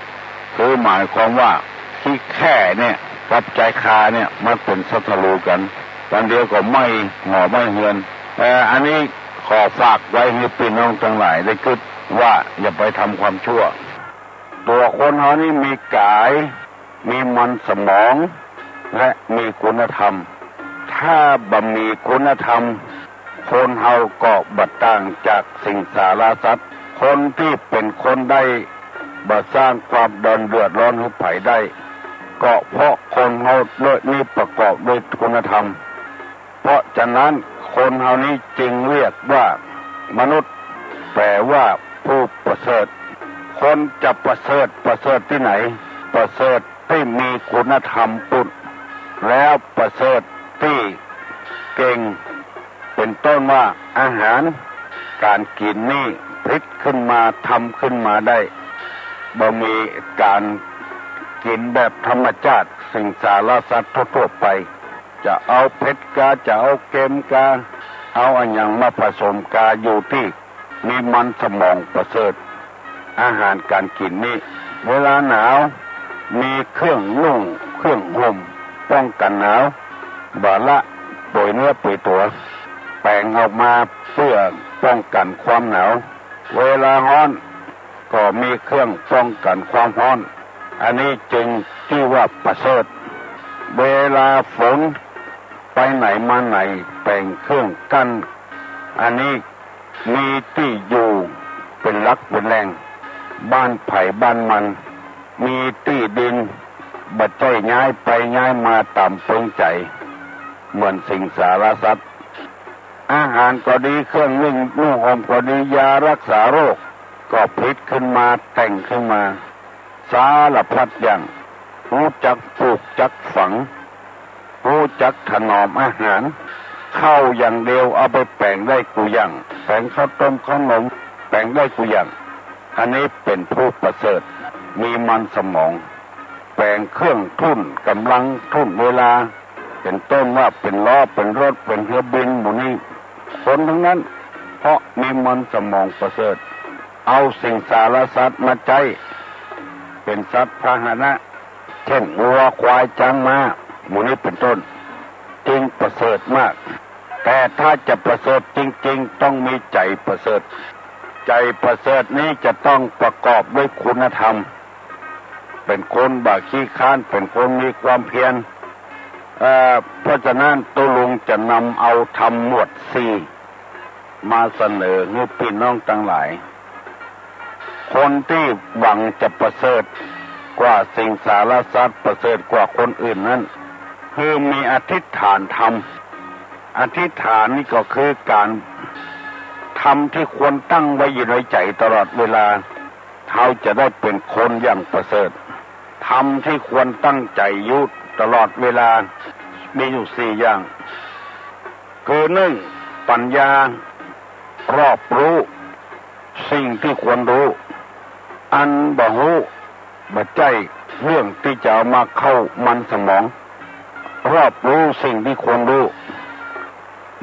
คือหมายความว่าขี้แค่เนี่ยกับจายคาเนี่ยมันเป๋นศัตรูกั๋น วันเดียวก็ไหม้หอไหม้เฮือน เอ่อ อันนี้ขอฝากไว้หื้อปี้น้องตังหลายได้กึ๊ดว่าอย่าไปทำความชั่ว ตั๋วคนเฮานี้มีก๋าย มีมนสมอง และมีคุณธรรม ถ้าบ่มีคุณธรรม คนเฮาก็บ่ต่างจากสิงสารสัตว์ คนตี้เป๋นคนได้ บ่สร้างความเดือดร้อนหื้อใผได้ ก็เพราะคนเฮาด้วยนี้ประกอบด้วยคุณธรรม เพราะฉะนั้นคนเฮานี้จึงเรียกว่ามนุษย์ แปลว่าผู้ประเสริฐ คนจะประเสริฐ ประเสริฐตี้ไหน ประเสริฐตี้มีคุณธรรมปุ้น แล้วประเสริฐตี้เก่ง เป๋นต้นว่าอาหารก๋านกิ๋นนี้ผลิตขึ้นมา ทำขึ้นมาได้ บ่มีก๋านกิ๋นแบบธรรมชาติ สิงสารสัตว์ทั่วๆ ไป จะเอาเผ็ดกา จะเอาเค็มกา เอาอะหยังมาผสมกา อยู่ตี้มีมนสมองประเสริฐ อาหารก๋านกิ๋นนี้ เวลาหนาว มีเครื่องนุ่ง เครื่องห่ม ป้องกั๋นหนาว บ่ละโป๋ยเนื้อโป๋ยตั๋ว แป๋งออกมาเปื้อป้องกั๋นความหนาว เวลาฮ้อน ก็มีเครื่องป้องกั๋นความฮ้อน อันนี้จึงจื้อว่าประเสริฐ เวลาฝน ไปไหนมาไหน แป๋งเครื่องกั้น อันนี้มีตี้อยู่เป๋นหลักเป๋นแหล่ง บ้านใผบ้านมัน มีตี้ดิน บ่ใจ้ย้ายไปย้ายมาต๋ามเปิงใจ๋ เหมือนสิงสารสัตว์ อาหารก็ดี เครื่องนึ่งนุ่งห่มก็ดี ยารักษาโรค ก็ผลิตขึ้นมา แต่งขึ้นมา สารพัดอย่าง ฮู้จักปลูกจักฝัง ฮู้จักถนอมอาหาร ข้าวอย่างเดียวเอาไปแป๋งได้กู้อย่าง แป๋งข้าวต้มข้าวหนม แป๋งได้กู้อย่าง อันนี้เป๋นผู้ประเสริฐ มีมนสมอง แป๋งเครื่องทุ่นก๋ำลังทุ่นเวลา เป๋นต้นว่าเป๋นล้อ เป๋นรถ เป๋นเฮือบิน หมู่นี้ คนตังนั้น เพราะมีมนสมองประเสริฐ เอาสิงสารสัตว์มาใจ๊เป๋นสัตว์พาหนะ เจ้นงัว ควาย จ๊าง ม้า หมู่นี้เป๋นต้น จึงประเสริฐมาก แต่ถ้าจะประเสริฐจริงๆ ต้องมีใจ๋ประเสริฐ ใจ๋ประเสริฐนี้จะต้องประกอบด้วยคุณธรรม เป๋นคนบ่ขี้คร้าน เป๋นคนมีความเพียร เอ่อ เพราะฉะนั้นตุ๊ลุงจะนำเอาธรรมหมวดสี่ มาเสนอหื้อปี้น้องตังหลาย คนตี้หวังจะประเสริฐกว่าสิงสารสัตว์ ประเสริฐกว่าคนอื่นนั้น คือมีอธิษฐานธรรม อธิษฐานนี่ก็คือก๋าน ธรรมที่ควรตั้งไว้อยู่ในใจ๋ตลอดเวลา เฮาจะได้เป๋นคนอย่างประเสริฐ ธรรมที่ควรตั้งใจ๋อยู่ตลอดเวลา มีอยู่สี่อย่าง คือนึ่ง ปัญญา รอบฮู้สิ่งที่ควรฮู้ อันบ่ฮู้ บ่ใจ้เรื่องตี้จะเอามาเข้ามนสมอง รอบฮู้สิ่งที่ควรฮู้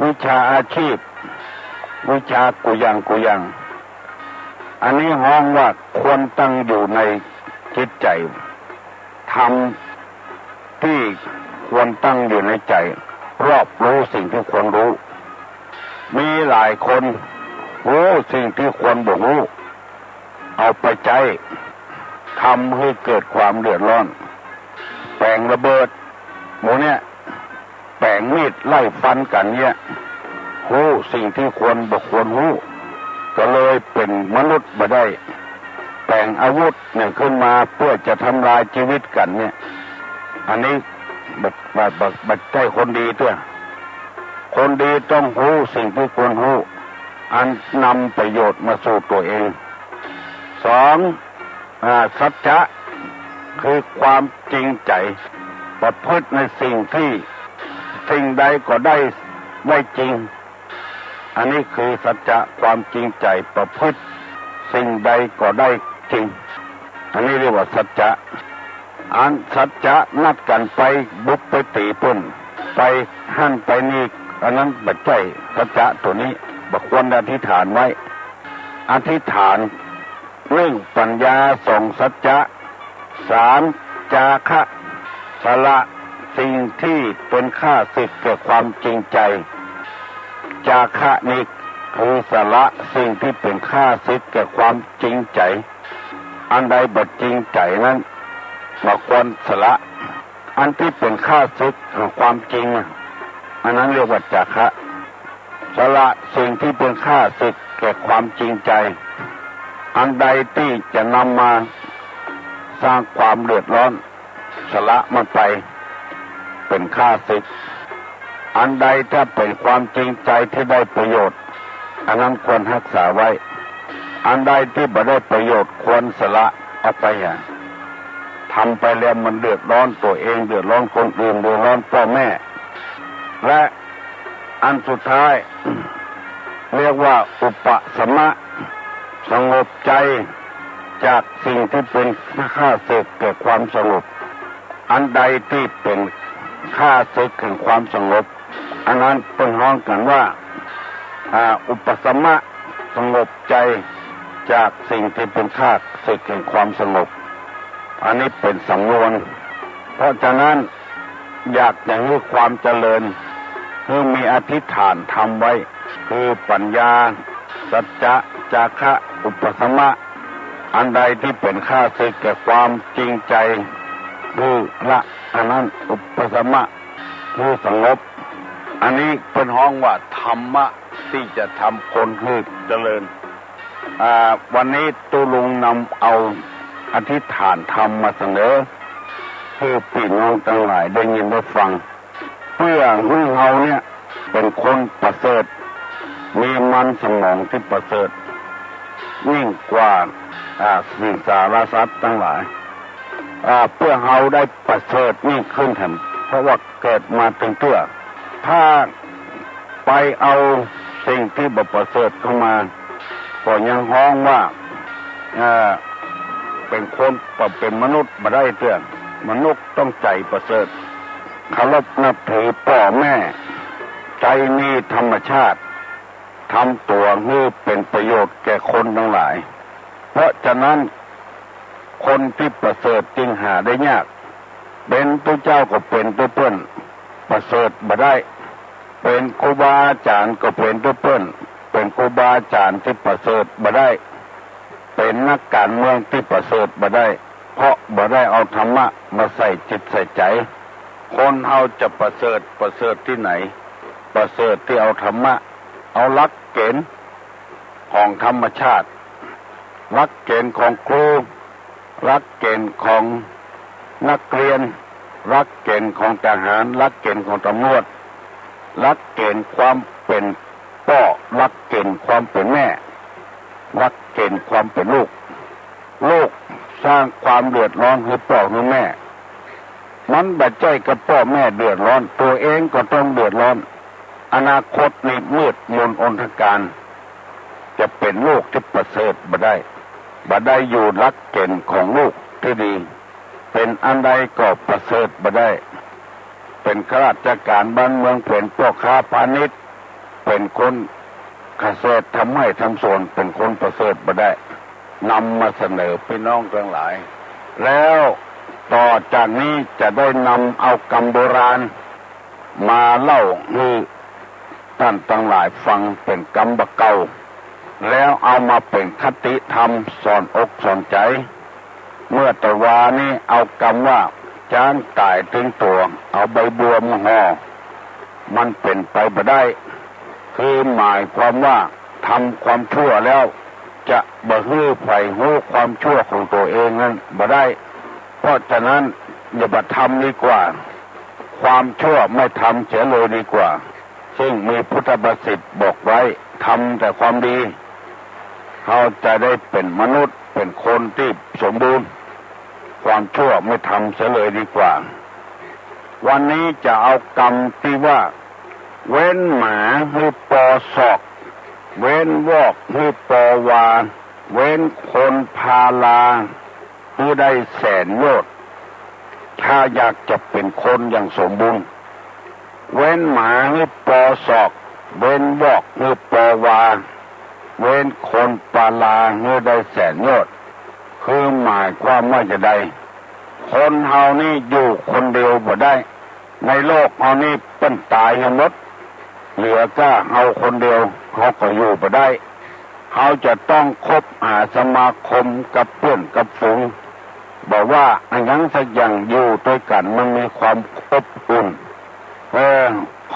วิชาอาชีพ วิชากู้อย่างกู้อย่าง อันนี้ฮ้องว่าควรตั้งอยู่ในจิตใจ๋ ธรรมตี้ควรตั้งอยู่ในใจ๋ รอบฮู้สิ่งที่ควรฮู้ มีหลายคนฮู้สิ่งตี้ควรบ่ฮู้ เอาไปใจ๊ ทำหื้อเกิดความเดือดร้อน แป๋งระเบิด หมู่เนี้ย แป๋งมีดไล่ฟันกั๋นเนี่ย ฮู้สิ่งตี้ควรบ่ควรฮู้ ก็เลยเป๋นมนุษย์บ่ได้ แป๋งอาวุธเนี่ยขึ้นมาเปื้อจะทำลายจีวิตกั๋นเนี่ย อันนี้บ่ บ่ บ่ บ่ใจ้คนดีเตื้อ คนดีต้องฮู้สิ่งตี้ควรฮู้ อันนำประโยชน์มาสู่ตั๋วเอง สอง อ่า สัจจะ คือความจริงใจ๋ ประพฤติในสิ่งตี้ สิ่งใดก็ได้ ได้จริง อันนี้คือสัจจะ ความจริงใจ๋ ประพฤติสิ่งใดก็ได้จริง อันนี้เรียกว่าสัจจะ อันสัจจะนัดกั๋นไปบุกไปตี๋เปิ้น ไปหั้นไปนี่ อันนั้นบ่ใจ้สัจจะตั๋วนี้ บ่ควรอธิษฐานไว้ อธิษฐาน นึ่ง ปัญญา สอง สัจจะ สาม จาคะ สละสิ่งตี้เป๋นข้าศึกแก่ความจริงใจ๋ จาคะนี้คือสละสิ่งตี้เป๋นข้าศึกแก่ความจริงใจ๋ อันใดบ่จริงใจ๋นั้น บ่ควรสละอันตี้เป๋นข้าศึกแห่งความจริง อันนั้นเรียกว่าจาคะ สละสิ่งตี้เป๋นข้าศึกแก่ความจริงใจ๋ อันใดตี้จะนำมาสร้างความเดือดร้อน สละมันไป เป๋นข้าศึก อันใดถ้าเป๋นความจริงใจ๋ตี้ได้ประโยชน์ อันนั้นควรฮักษาไว้ อันใดตี้บ่ได้ประโยชน์ควรสละออกไปเหีย ทำไปแล้วมันเดือดร้อนตั๋วเอง เดือดร้อนคนอื่น เดือดร้อนป้อแม่ และอันสุดท้าย เรียกว่าอุปสมะ สงบใจ๋จากสิ่งตี้เป๋นข้าศึกแก่ความสงบ อันใดตี้เป๋นข้าศึกแห่งความสงบ อันนั้นเปิ้นฮ้องกั๋นว่า อ่า อุปสมะ สงบใจ๋จากสิ่งตี้เป๋นข้าศึกแห่งความสงบ อันนี้เป๋นสำนวน เพราะฉะนั้น อยากจะหื้อความเจริญ หื้อมีอธิษฐานธรรมไว้ คือปัญญา สัจจะ จาคะ อุปสมะ อันใดตี้เป๋นข้าศึกแก่ความจริงใจ๋ หื้อละ อันนั้นอุปสมะ หื้อสงบ อันนี้เปิ้นฮ้องว่าธรรมะตี้จะทำคนหื้อเจริญ อ่า วันนี้ตุ๊ลุงนำเอาอธิษฐานธรรมมาเสนอ หื้อปี้น้องตังหลายได้ยินได้ฟัง เปื้อหื้อเฮาเนี่ยเป๋นคนประเสริฐ มีมันสมองตี้ประเสริฐ ยิ่งกว่า อ่า สิงสารสัตว์ตังหลาย อ่า เปื้อเฮาได้ประเสริฐยิ่งขึ้นแถม เพราะว่าเกิดมาตึงเตื้อ ถ้าไปเอาสิ่งตี้บ่ประเสริฐเข้ามา ก็ยังฮ้องว่า เอ่อ เป๋นคน เป๋นมนุษย์บ่ได้เตื้อ มนุษย์ต้องใจ๋ประเสริฐ เคารพนับถือป้อแม่ ใจ๋มีธรรมชาติ ทำตั๋วหื้อเป๋นประโยชน์แก่คนตังหลาย เพราะฉะนั้น คนตี้ประเสริฐจึงหาได้ยาก เป๋นตุ๊เจ้าก็เป๋นตุ๊เปิ้น ประเสริฐบ่ได้ เป๋นครูบาอาจ๋ารย์ก็เป๋นตุ๊เปิ้น เป๋นครูบาอาจ๋ารย์ตี้ประเสริฐบ่ได้ เป๋นนักก๋านเมืองตี้ประเสริฐบ่ได้ เพราะบ่ได้เอาธรรมะมาใส่จิตใส่ใจ๋ คนเฮาจะประเสริฐ ประเสริฐตี้ไหน ประเสริฐตี้เอาธรรมะ เอาหลักเก๋ณฑ์ของธรรมชาติ หลักเก๋ณฑ์ของครู หลักเก๋ณฑ์ของนักเรียน หลักเก๋ณฑ์ของทหาร หลักเก๋ณฑ์ของตำรวจ หลักเก๋ณฑ์ความเป๋นป้อ หลักเก๋ณฑ์ความเป๋นแม่ หลักเก๋ณฑ์ความเป๋นลูก ลูกสร้างความเดือดร้อนหื้อป้อหื้อแม่ มันบ่ใจ้แค่ป้อแม่เดือดร้อน ตั๋วเองก็ต้องเดือดร้อน อนาคตนี่มืดมนอนธการ จะเป๋นลูกตี้ประเสริฐบ่ได้ บ่ได้อยู่หลักเก๋ณฑ์ของลูกตี้ดี เป๋นอันใดก็ประเสริฐบ่ได้ เป๋นข้าราชก๋านบ้านเมือง เป๋นป้อค้าพาณิชย์ เป๋นคนเกษตร ทำไฮ่ทำสวน เป๋นคนประเสริฐบ่ได้ นำมาเสนอปี้น้องตังหลาย แล้วต่อจากนี้จะได้นำเอากำโบราณ มาเล่าหื้อต้านตังหลายฟังเป๋นกำบ่าเก่า แล้วเอามาเป๋นคติธรรมสอนอกสอนใจ๋ เมื่อตะวานี้เอากำว่า จ๊างต๋ายตึงตั๋ว เอาใบบัวมาห่อ มันเป๋นไปบ่ได้ คือหมายความว่าทำความชั่วแล้ว จะบ่หื้อใผฮู้ความชั่วของตั๋วเองนั้นบ่ได้ เพราะฉะนั้นอย่าบ่ทำดีกว่า ความชั่วไม่ทำเสียเลยดีกว่า ซึ่งมีพุทธภาษิตบอกไว้ ทำแต่ความดี เฮาจะได้เป๋นมนุษย์ เป๋นคนตี้สมบูรณ์ ความชั่วไม่ทำเสียเลยดีกว่า วันนี้จะเอากำตี้ว่า เว้นหมาหื้อปอศอก เว้นวอกหื้อปอวา เว้นคนพาลาหื้อได้แสนโยชน์ ถ้าอยากจะเป๋นคนอย่างสมบูรณ์ เว้นหมาหื้อปอศอก เว้นวอกหื้อปอวา เว้นคนพาลาหื้อได้แสนโยชน์ คือหมายความว่าจะใด คนเฮานี่อยู่คนเดียวบ่ได้ ในโลกเฮานี่เปิ้นต๋ายกันหมด เหลือก้าเฮาคนเดียว เฮาก็อยู่บ่ได้ เฮาจะต้องคบหาสมาคมกับเปื้อนกับฝูง บอกว่าอะหยังสักอย่างอยู่ตวยกั๋นมันมีความอบอุ่น เออ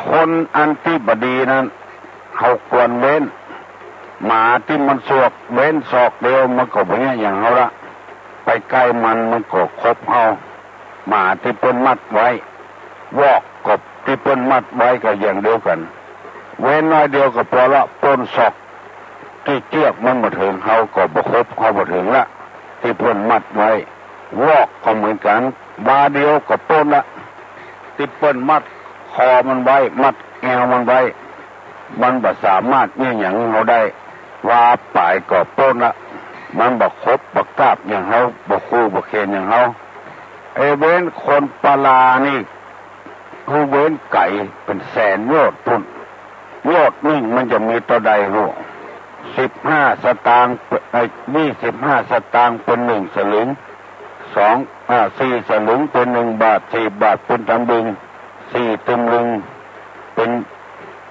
คนอันตี้บ่ดีนั้น เฮาควรเว้น หมาตี้มันสวกเว้นศอกเดียวมันก็บ่เยียะหยังเฮาละ ไปใก้มันมันก็ขบเฮา หมาตี้เปิ้นมัดไว้ วอกกบตี้เปิ้นมัดไว้ก็อย่างเดียวกั๋น เว้นน้อยเดียวก็ปอละ ป้นศอกตี้เจื้อกมันบ่เถิง เฮาก็บ่ขบ เฮาบ่เถิงละ ตี้เปิ้นมัดไว้ วอกก็เหมือนกั๋น วาเดียวก็ป้นละ ตี้เปิ้นมัดคอมันไว้ มัดแอวมันไว้ มันบ่สามารถเยียะหยังเฮาได้ วาป๋ายก็ป้นละ มันบ่ขบบ่กาบอย่างเฮา บ่คู่บ่เคนอย่างเฮา ไอ้เว้นคนปาลานี่ คือเว้นไก๋เป๋นแสนโยชน์ปู๊น โยชน์นึ่งมันจะมีเต้าใดฮู้ สิบห้าสตางค์ เอ้ย ยี่สิบห้าสตางค์เป๋นนึ่งสลึง สอง อ่า สี่สลึงเป๋นนึ่งบาท สี่บาทเป๋นตำลึง สี่ตำลึงเป๋น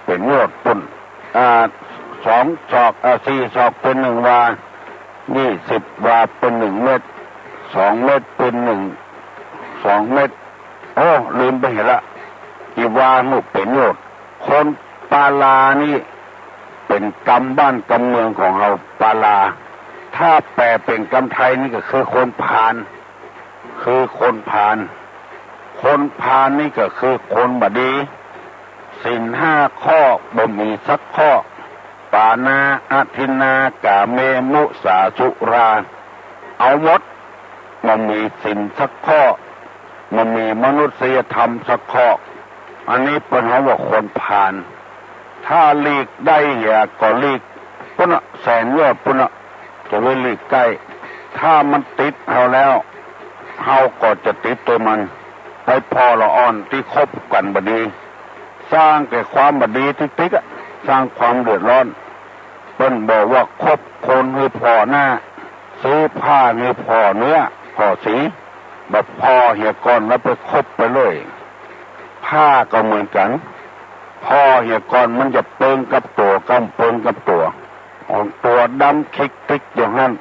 เป๋นโยชน์ปู๊น อ่า สองศอก อ่า สี่ศอกเป๋นนึ่งวา ยี่สิบวาเป๋นนึ่งเม็ด สองเม็ดเป๋นนึ่ง สองเม็ด โอ้ ลืมไปเหียละ ตี้วาฮู้เป๋นโยชน์ คนปาลานี่เป๋นกำบ้านกำเมืองของเฮา ปาลา ถ้าแปลเป๋นกำไทยนี่ก็คือคนพาล คือคนพาล คนพาลนี่ก็คือคนบ่ดี ศีลห้าข้อบ่มีสักข้อ ปาณาอทินนา ก๋าเม มุสา สุรา เอาหมด บ่มีศีลสักข้อ บ่มีมนุษยธรรมสักข้อ อันนี้เปิ้นฮ้องว่าคนพาล ถ้าหลีกได้เหียก็หลีกปู๊นน่ะ แสนโยชน์ปู๊นน่ะ จะไปหลีกใก้ ถ้ามันติดเฮาแล้ว เฮาก็จะติดตวยมัน ไปผ่อละอ่อนตี้คบกั๋นบ่ดี สร้างแต่ความบ่ดีติ๊กๆ อะ สร้างความเดือดร้อน เปิ้นบอกว่าคบคนหื้อผ่อหน้า ซื้อผ้าหื้อผ่อเนื้อ ผ่อสี บ่ผ่อเหียก่อนแล้วไปคบไปเลย ผ้าก็เหมือนกั๋น ผ่อเหียก่อนมันจะเปิงกับตั๋ว ก้ำเปิงกับตั๋ว ของตั๋วดำคิกติ๊กอยู่หั้น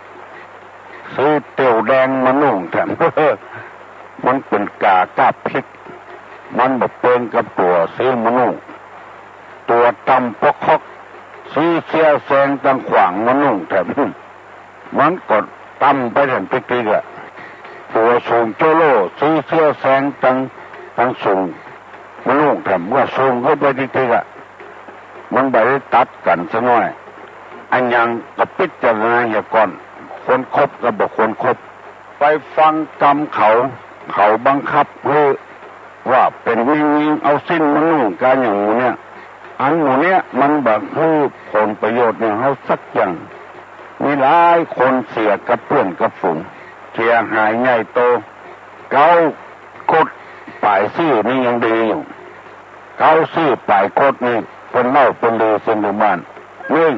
ซื้อเตี่ยวแดงมานุ่งแถม มันเป๋นก๋ากาบพิก มันบ่เปิงกับตั๋ว ซื้อมานุ่ง ตั๋วต่ำปอกคอก ซื้อเสี้ยวแซงตังขว้างมานุ่งแถม มันก็ต่ำไปแถมติ๊กๆ อะ ตั๋วสูงโจ้โล่ ซื้อเสี้ยวแซงตัง ตังสูงมานุ่งแถม ก็สูงขึ้นไปติ๊กๆ อะ มันบ่ได้ตัดกั๋นสักหน้อย อะหยังก็ปิจารณาเหียก่อน ควรคบกับบ่ควรคบ ไปฟังกำเขา เขาบังคับหื้อว่าเป๋นแม่ญิงเอาสิ้นมานุ่งกาอย่างหมู่เนี้ย อันหมู่เนี้ยมันบ่หื้อผลประโยชน์แก่เฮาสักอย่าง มีหลายคนเสียกับเปื้อนกับฝูง เสียหายใหญ่โต เก๊ากดป๋ายซื่อนี่ยังดีอยู่ เก๊าซื่อป๋ายกดนี่เปิ้นเล่าเปิ้นลือเซินหมู่บ้าน นึ่ง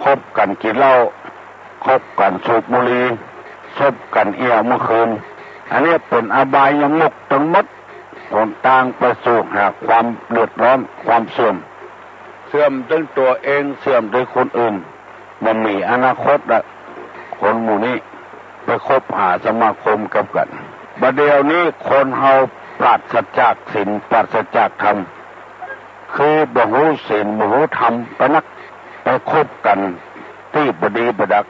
คบกั๋นกิ๋นเหล้า คบกั๋นสูบบุหรี่ คบกั๋นเอี่ยวเมื่อคืน อันนี้เป๋นอบายมุขตังหมด หนตางไปสู่หาความเดือดร้อน ความเสื่อม เสื่อมตึงตั๋วเอง เสื่อมตึงคนอื่น บ่มีอนาคตละ คนหมู่นี้ไปคบหาสมาคมกับกั๋น บ่าเดี่ยวนี้คนเฮาปราศจากศีล ปราศจากธรรม คือบ่ฮู้ศีลบ่ฮู้ธรรมไปนัก ไปคบกั๋นตี้บ่ดีบ่ดัก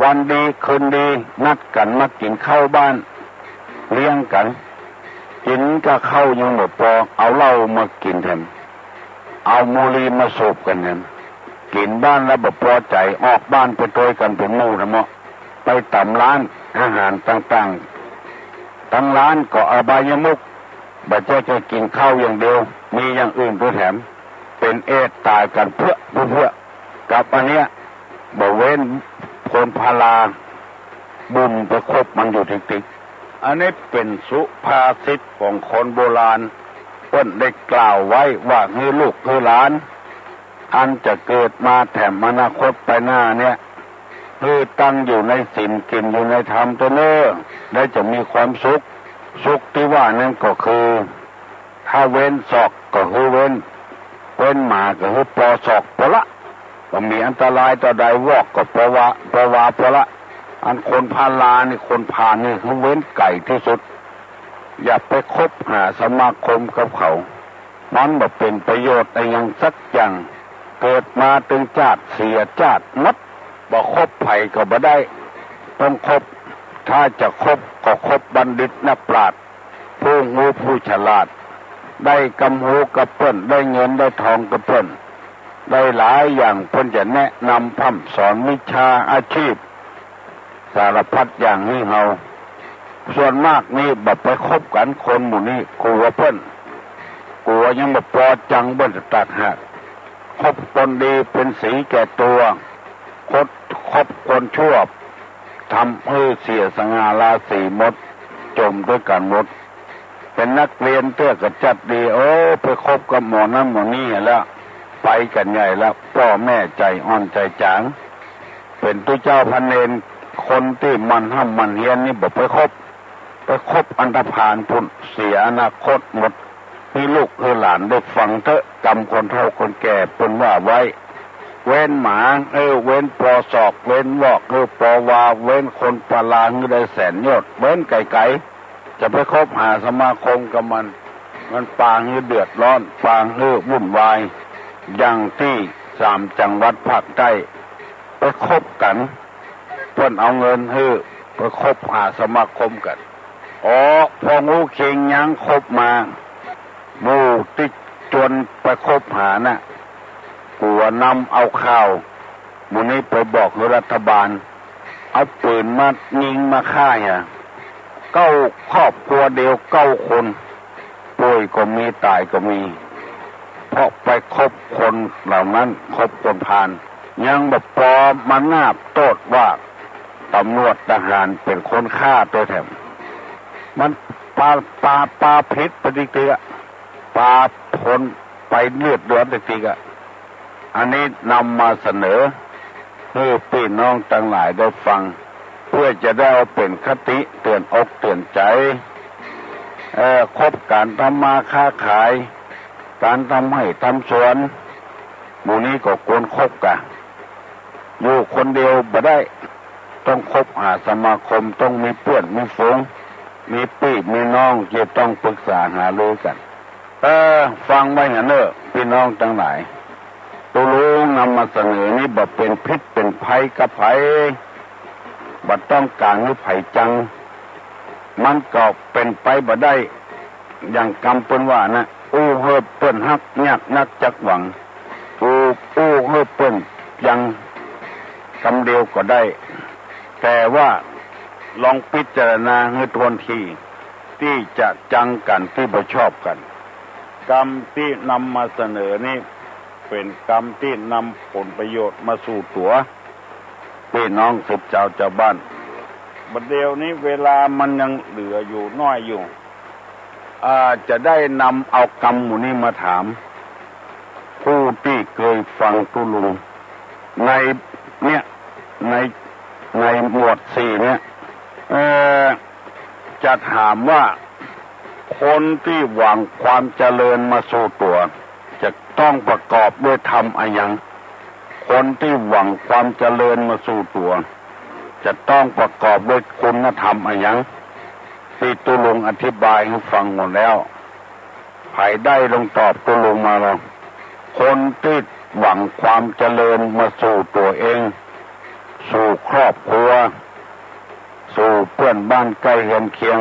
วันดีคืนดีนัดกั๋นมากิ๋นข้าวบ้าน เลี้ยงกั๋น กิ๋นกับข้าวยังบ่ปอ เอาเหล้ามากิ๋นแถม เอาบุหรี่มาสูบกั๋นแถม กิ๋นบ้านแล้วบ่ปอใจ๋ ออกบ้านไปตวยกั๋นเป๋นหมู่แถมเนาะ ไปต๋ามร้านอาหารต่างๆ ตังร้านก็อบายมุข บ่ใจ้แค่กิ๋นข้าวอย่างเดียว มีอย่างอื่นตวยแถม เป๋นเอดส์ต๋ายกั๋นเปื้อๆ กับอันเนี้ย บ่เว้นคนพาลา บุญไปคบมันอยู่ติ๊กๆ อันนี้เป๋นสุภาษิตของคนโบราณ เปิ้นได้กล่าวไว้ว่าหื้อลูกหื้อหลาน อันจะเกิดมาแถมอนาคตไปหน้าเนี้ย หื้อตั้งอยู่ในศีลกิ๋นอยู่ในธรรมเต๊อะเน่อ แล้วจะมีความสุข สุขตี้ว่านั้นก็คือ ถ้าเว้นศอกก็หื้อเว้น เว้นหมาก็หื้อปอศอกปอละ บ่มีอันตรายเต้าใด วอกก็ปอวา ปอวาปอละ อันคนพาลานี่ คนพาลนี่ หื้อเว้นไก๋ตี้สุด อย่าไปคบหาสมาคมกับเขา มันบ่เป๋นประโยชน์อะหยังสักอย่าง เกิดมาตึงจาติเสียจาติหมด บ่คบใผก็บ่ได้ ต้องคบ ถ้าจะคบก็คบบัณฑิตนักปราชญ์ ผู้ฮู้ผู้ฉลาด ได้กำฮู้กับเปิ้น ได้เงินได้ทองกับเปิ้น ได้หลายอย่าง เปิ้นจะแนะนำพร่ำสอนวิชาอาชีพ สารพัดอย่างหื้อเฮา ส่วนมากนี่บ่ไปคบกั๋นคนหมู่นี้ กั๋วเปิ้น กั๋วยังบ่ปอจังเปิ้นจะแตกหัก คบคนดีเป๋นสีแก่ตั๋ว คบ คบคนชั่ว ทำหื้อเสียสง่าราศีหมด จ๋มตวยกั๋นหมด เป๋นนักเรียนเตื้อก็จัดดี โอ้ ไปคบกับหมอนั้นหมอนี้แล้ว ไปกั๋นใหญ่แล้ว ป้อแม่ใจ๋อ่อนใจ๋จ๋าง เป๋นตุ๊เจ้าพระเณร คนตี้หมั่นฮ่ำหมั่นเฮียนนี่บ่ไปคบ ไปคบอันธพาลปุ้น เสียอนาคตหมด หื้อลูกหื้อหลานได้ฟังเต๊อะ กำคนเฒ่าคนแก่เปิ้นว่าไว้ เว้นหมา เออ เว้นปอศอก เว้นวอก เออ ปอวา เว้นคนพาลา หื้อได้แสนโยชน์ เว้นไก๋ๆ จะไปคบหาสมาคมกับมัน มันปาหื้อเดือดร้อน ปาหื้อวุ่นวาย อย่างตี้สามจังหวัดภาคใต้ ไปคบกั๋น เปิ้นเอาเงินหื้อ ไปคบหาสมาคมกั๋น อ๋อ พอฮู้เข่งยังคบมา หมู่ตี้จวนไปคบหาน่ะ กั๋วนำเอาข่าวหมู่นี้ไปบอกหื้อรัฐบาล เอาปืนมายิงมาฆ่าเหีย เก้า ครอบครัวเดียวเก้าคน ป่วยก็มี ต๋ายก็มี เพราะไปคบคนเหล่านั้น คบคนพาล ยังบ่ปอมานาบโต้ษว่าต๋ำรวจทหารเป๋นคนฆ่าตวยแถม มันปา ปา ปาผิดไปติ๊กๆ อะ ปาผลไปเลือดเดือดติ๊กๆ อะ อันนี้นำมาเสนอหื้อปี้น้องตังหลายได้ฟัง เปื้อจะได้เอาเป๋นคติเตื๋อนอกเตื๋อนใจ๋ เอ่อ คบก๋านทำมาค้าขาย ก๋านทำไฮ่ทำสวน หมู่นี้ก็ควรคบกั๋น อยู่คนเดียวบ่ได้ ต้องคบหาสมาคม ต้องมีเปื้อนมีฝูง มีปี้มีน้อง จะต้องปรึกษาหารือกั๋น เออ ฟังไว้หั้นเน่อ ปี้น้องตังหลาย ตุ๊ลุงนำมาเสนอนี้บ่เป๋นพิษเป๋นภัยกับใผ บ่ต้องก๋านหื้อใผจัง มันก็เป๋นไปบ่ได้ อย่างกำเปิ้นว่านะ อู้หื้อเปิ้นฮักยากนักจักหวัง อู้ อู้หื้อเปิ้นยังกำเดียวก็ได้ แต่ว่าลองพิจารณาหื้อถ้วนที ตี้จะจังกั๋น ตี้บ่ชอบกั๋น กำตี้นำมาเสนอนี้ เป๋นกำตี้นำผลประโยชน์มาสู่ตั๋ว ปี้น้องสิทธิ์จาวจาวบ้าน บัดเดี๋ยวนี้เวลามันยังเหลืออยู่น้อยอยู่ อ่า จะได้นำเอากำหมู่นี้มาถาม ผู้ตี้เกยฟังตุ๊ลุง ในเนี่ย ใน ในหมวดสี่เนี่ย เอ่อ จะถามว่า คนตี้หวังความเจริญมาสู่ตั๋ว จะต้องประกอบด้วยธรรมอะหยัง คนตี้หวังความเจริญมาสู่ตั๋ว จะต้องประกอบด้วยคุณธรรมอะหยัง ตี้ตุ๊ลุงอธิบายหื้อฟังหมดแล้ว ใผได้ลองตอบตุ๊ลุงมาลอง คนตี้หวังความเจริญมาสู่ตั๋วเอง สู่ครอบครัว สู่เปื้อนบ้านใก้เฮือนเคียง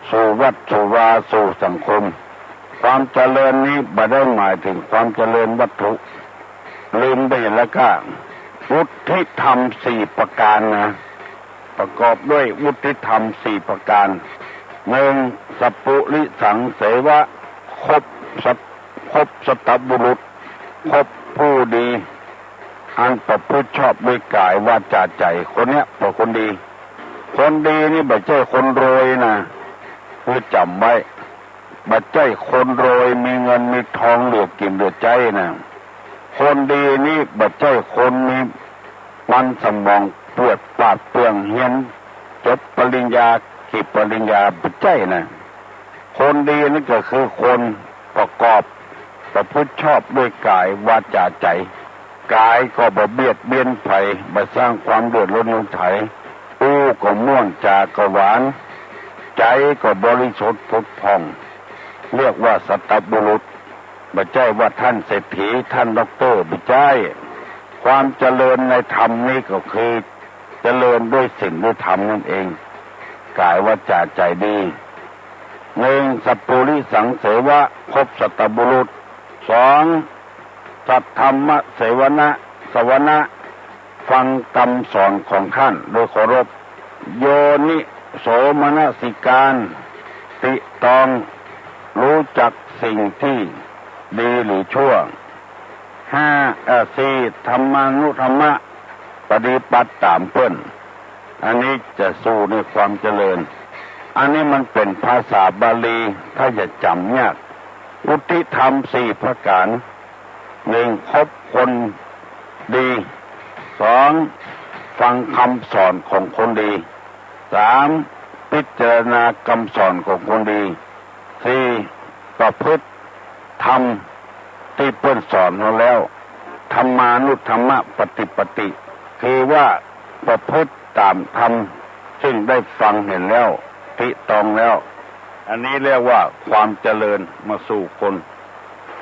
สู่วัดสู่วา สู่สังคม ความเจริญนี้บ่ได้หมายเถิงความเจริญวัตถุ ลืมไปแล้วก้า วุฒิธรรมสี่ประก๋านนะ ประกอบด้วยวุฒิธรรมสี่ประก๋าน หนึ่ง สัพปุริสังเสวะ คบสัต คบสัตบุรุษ คบผู้ดี อันประพฤติชอบด้วยก๋ายวาจ๋าใจ๋ คนเนี้ยเป๋นคนดี คนดีนี่บ่ใจ้คนรวยนะ หื้อจ๋ำไว้ บ่ใจ้คนรวยมีเงินมีทองเหลือกิ๋นเหลือใจ๊นะ คนดีนี่บ่ใจ้คนมีมันสมองเปื้อนปราดเปรื่อง เฮียนจบปริญญากี่ปริญญา บ่ใจ้นะ คนดีนั้นก็คือคนประกอบ ประพฤติชอบด้วยก๋ายวาจ๋าใจ๋ ก๋ายก็บ่เบียดเบียนใผ บ่สร้างความเดือดร้อนรำคาญใผ ฮู้ก็ม่วน จ๋าก็หวาน ใจ๋ก็บริสุทธิ์ผุดผ่อง เรียกว่าสัตบุรุษ บ่ใจ้ว่าต้านเศรษฐี ต้านด็อกเตอร์ บ่ใจ้ ความเจริญในธรรมนี้ก็คือ เจริญด้วยศีลด้วยธรรมนั่นเอง ก๋ายวาจ๋าใจ๋ดี นึ่ง สัปปุริสังเสวะ คบสัตบุรุษ สอง สัทธัมมะเสวนะ สวนะ ฟังกำสอนของต้านโดยเคารพ โยนิโสมนสิการ ติตรอง ฮู้จักสิ่งตี้ดีหรือชั่ว ห้า เอ่อ สี่ ธัมมานุธัมมะ ปฏิบัติต๋ามเปิ้น อันนี้จะสู้ในความเจริญ อันนี้มันเป๋นภาษาบาลี ถ้าจะจ๋ำยาก วุฒิธรรมสี่ประก๋าน นึ่ง คบคนดี สอง ฟังกำสอนของคนดี สาม พิจารณากำสอนของคนดี สี่ ประพฤติธรรมตี้เปิ้นสอนเฮาแล้ว ธัมมานุธัมมะปฏิปติ คือว่าประพฤติต๋ามธรรมซึ่งได้ฟังเห็นแล้ว ติตรองแล้ว อันนี้เรียกว่าความเจริญมาสู่คน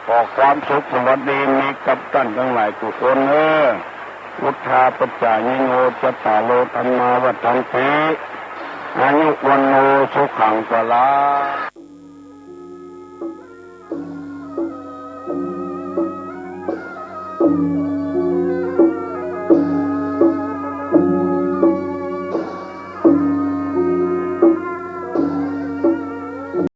ขอความสุขสวัสดีมีกับต้านตังหลายกู้คนเน่อ พุทธาปัจจายิโน จัตตาโร ธัมมา วัฑฒันติ อายุ วัณโณ สุขัง พลัง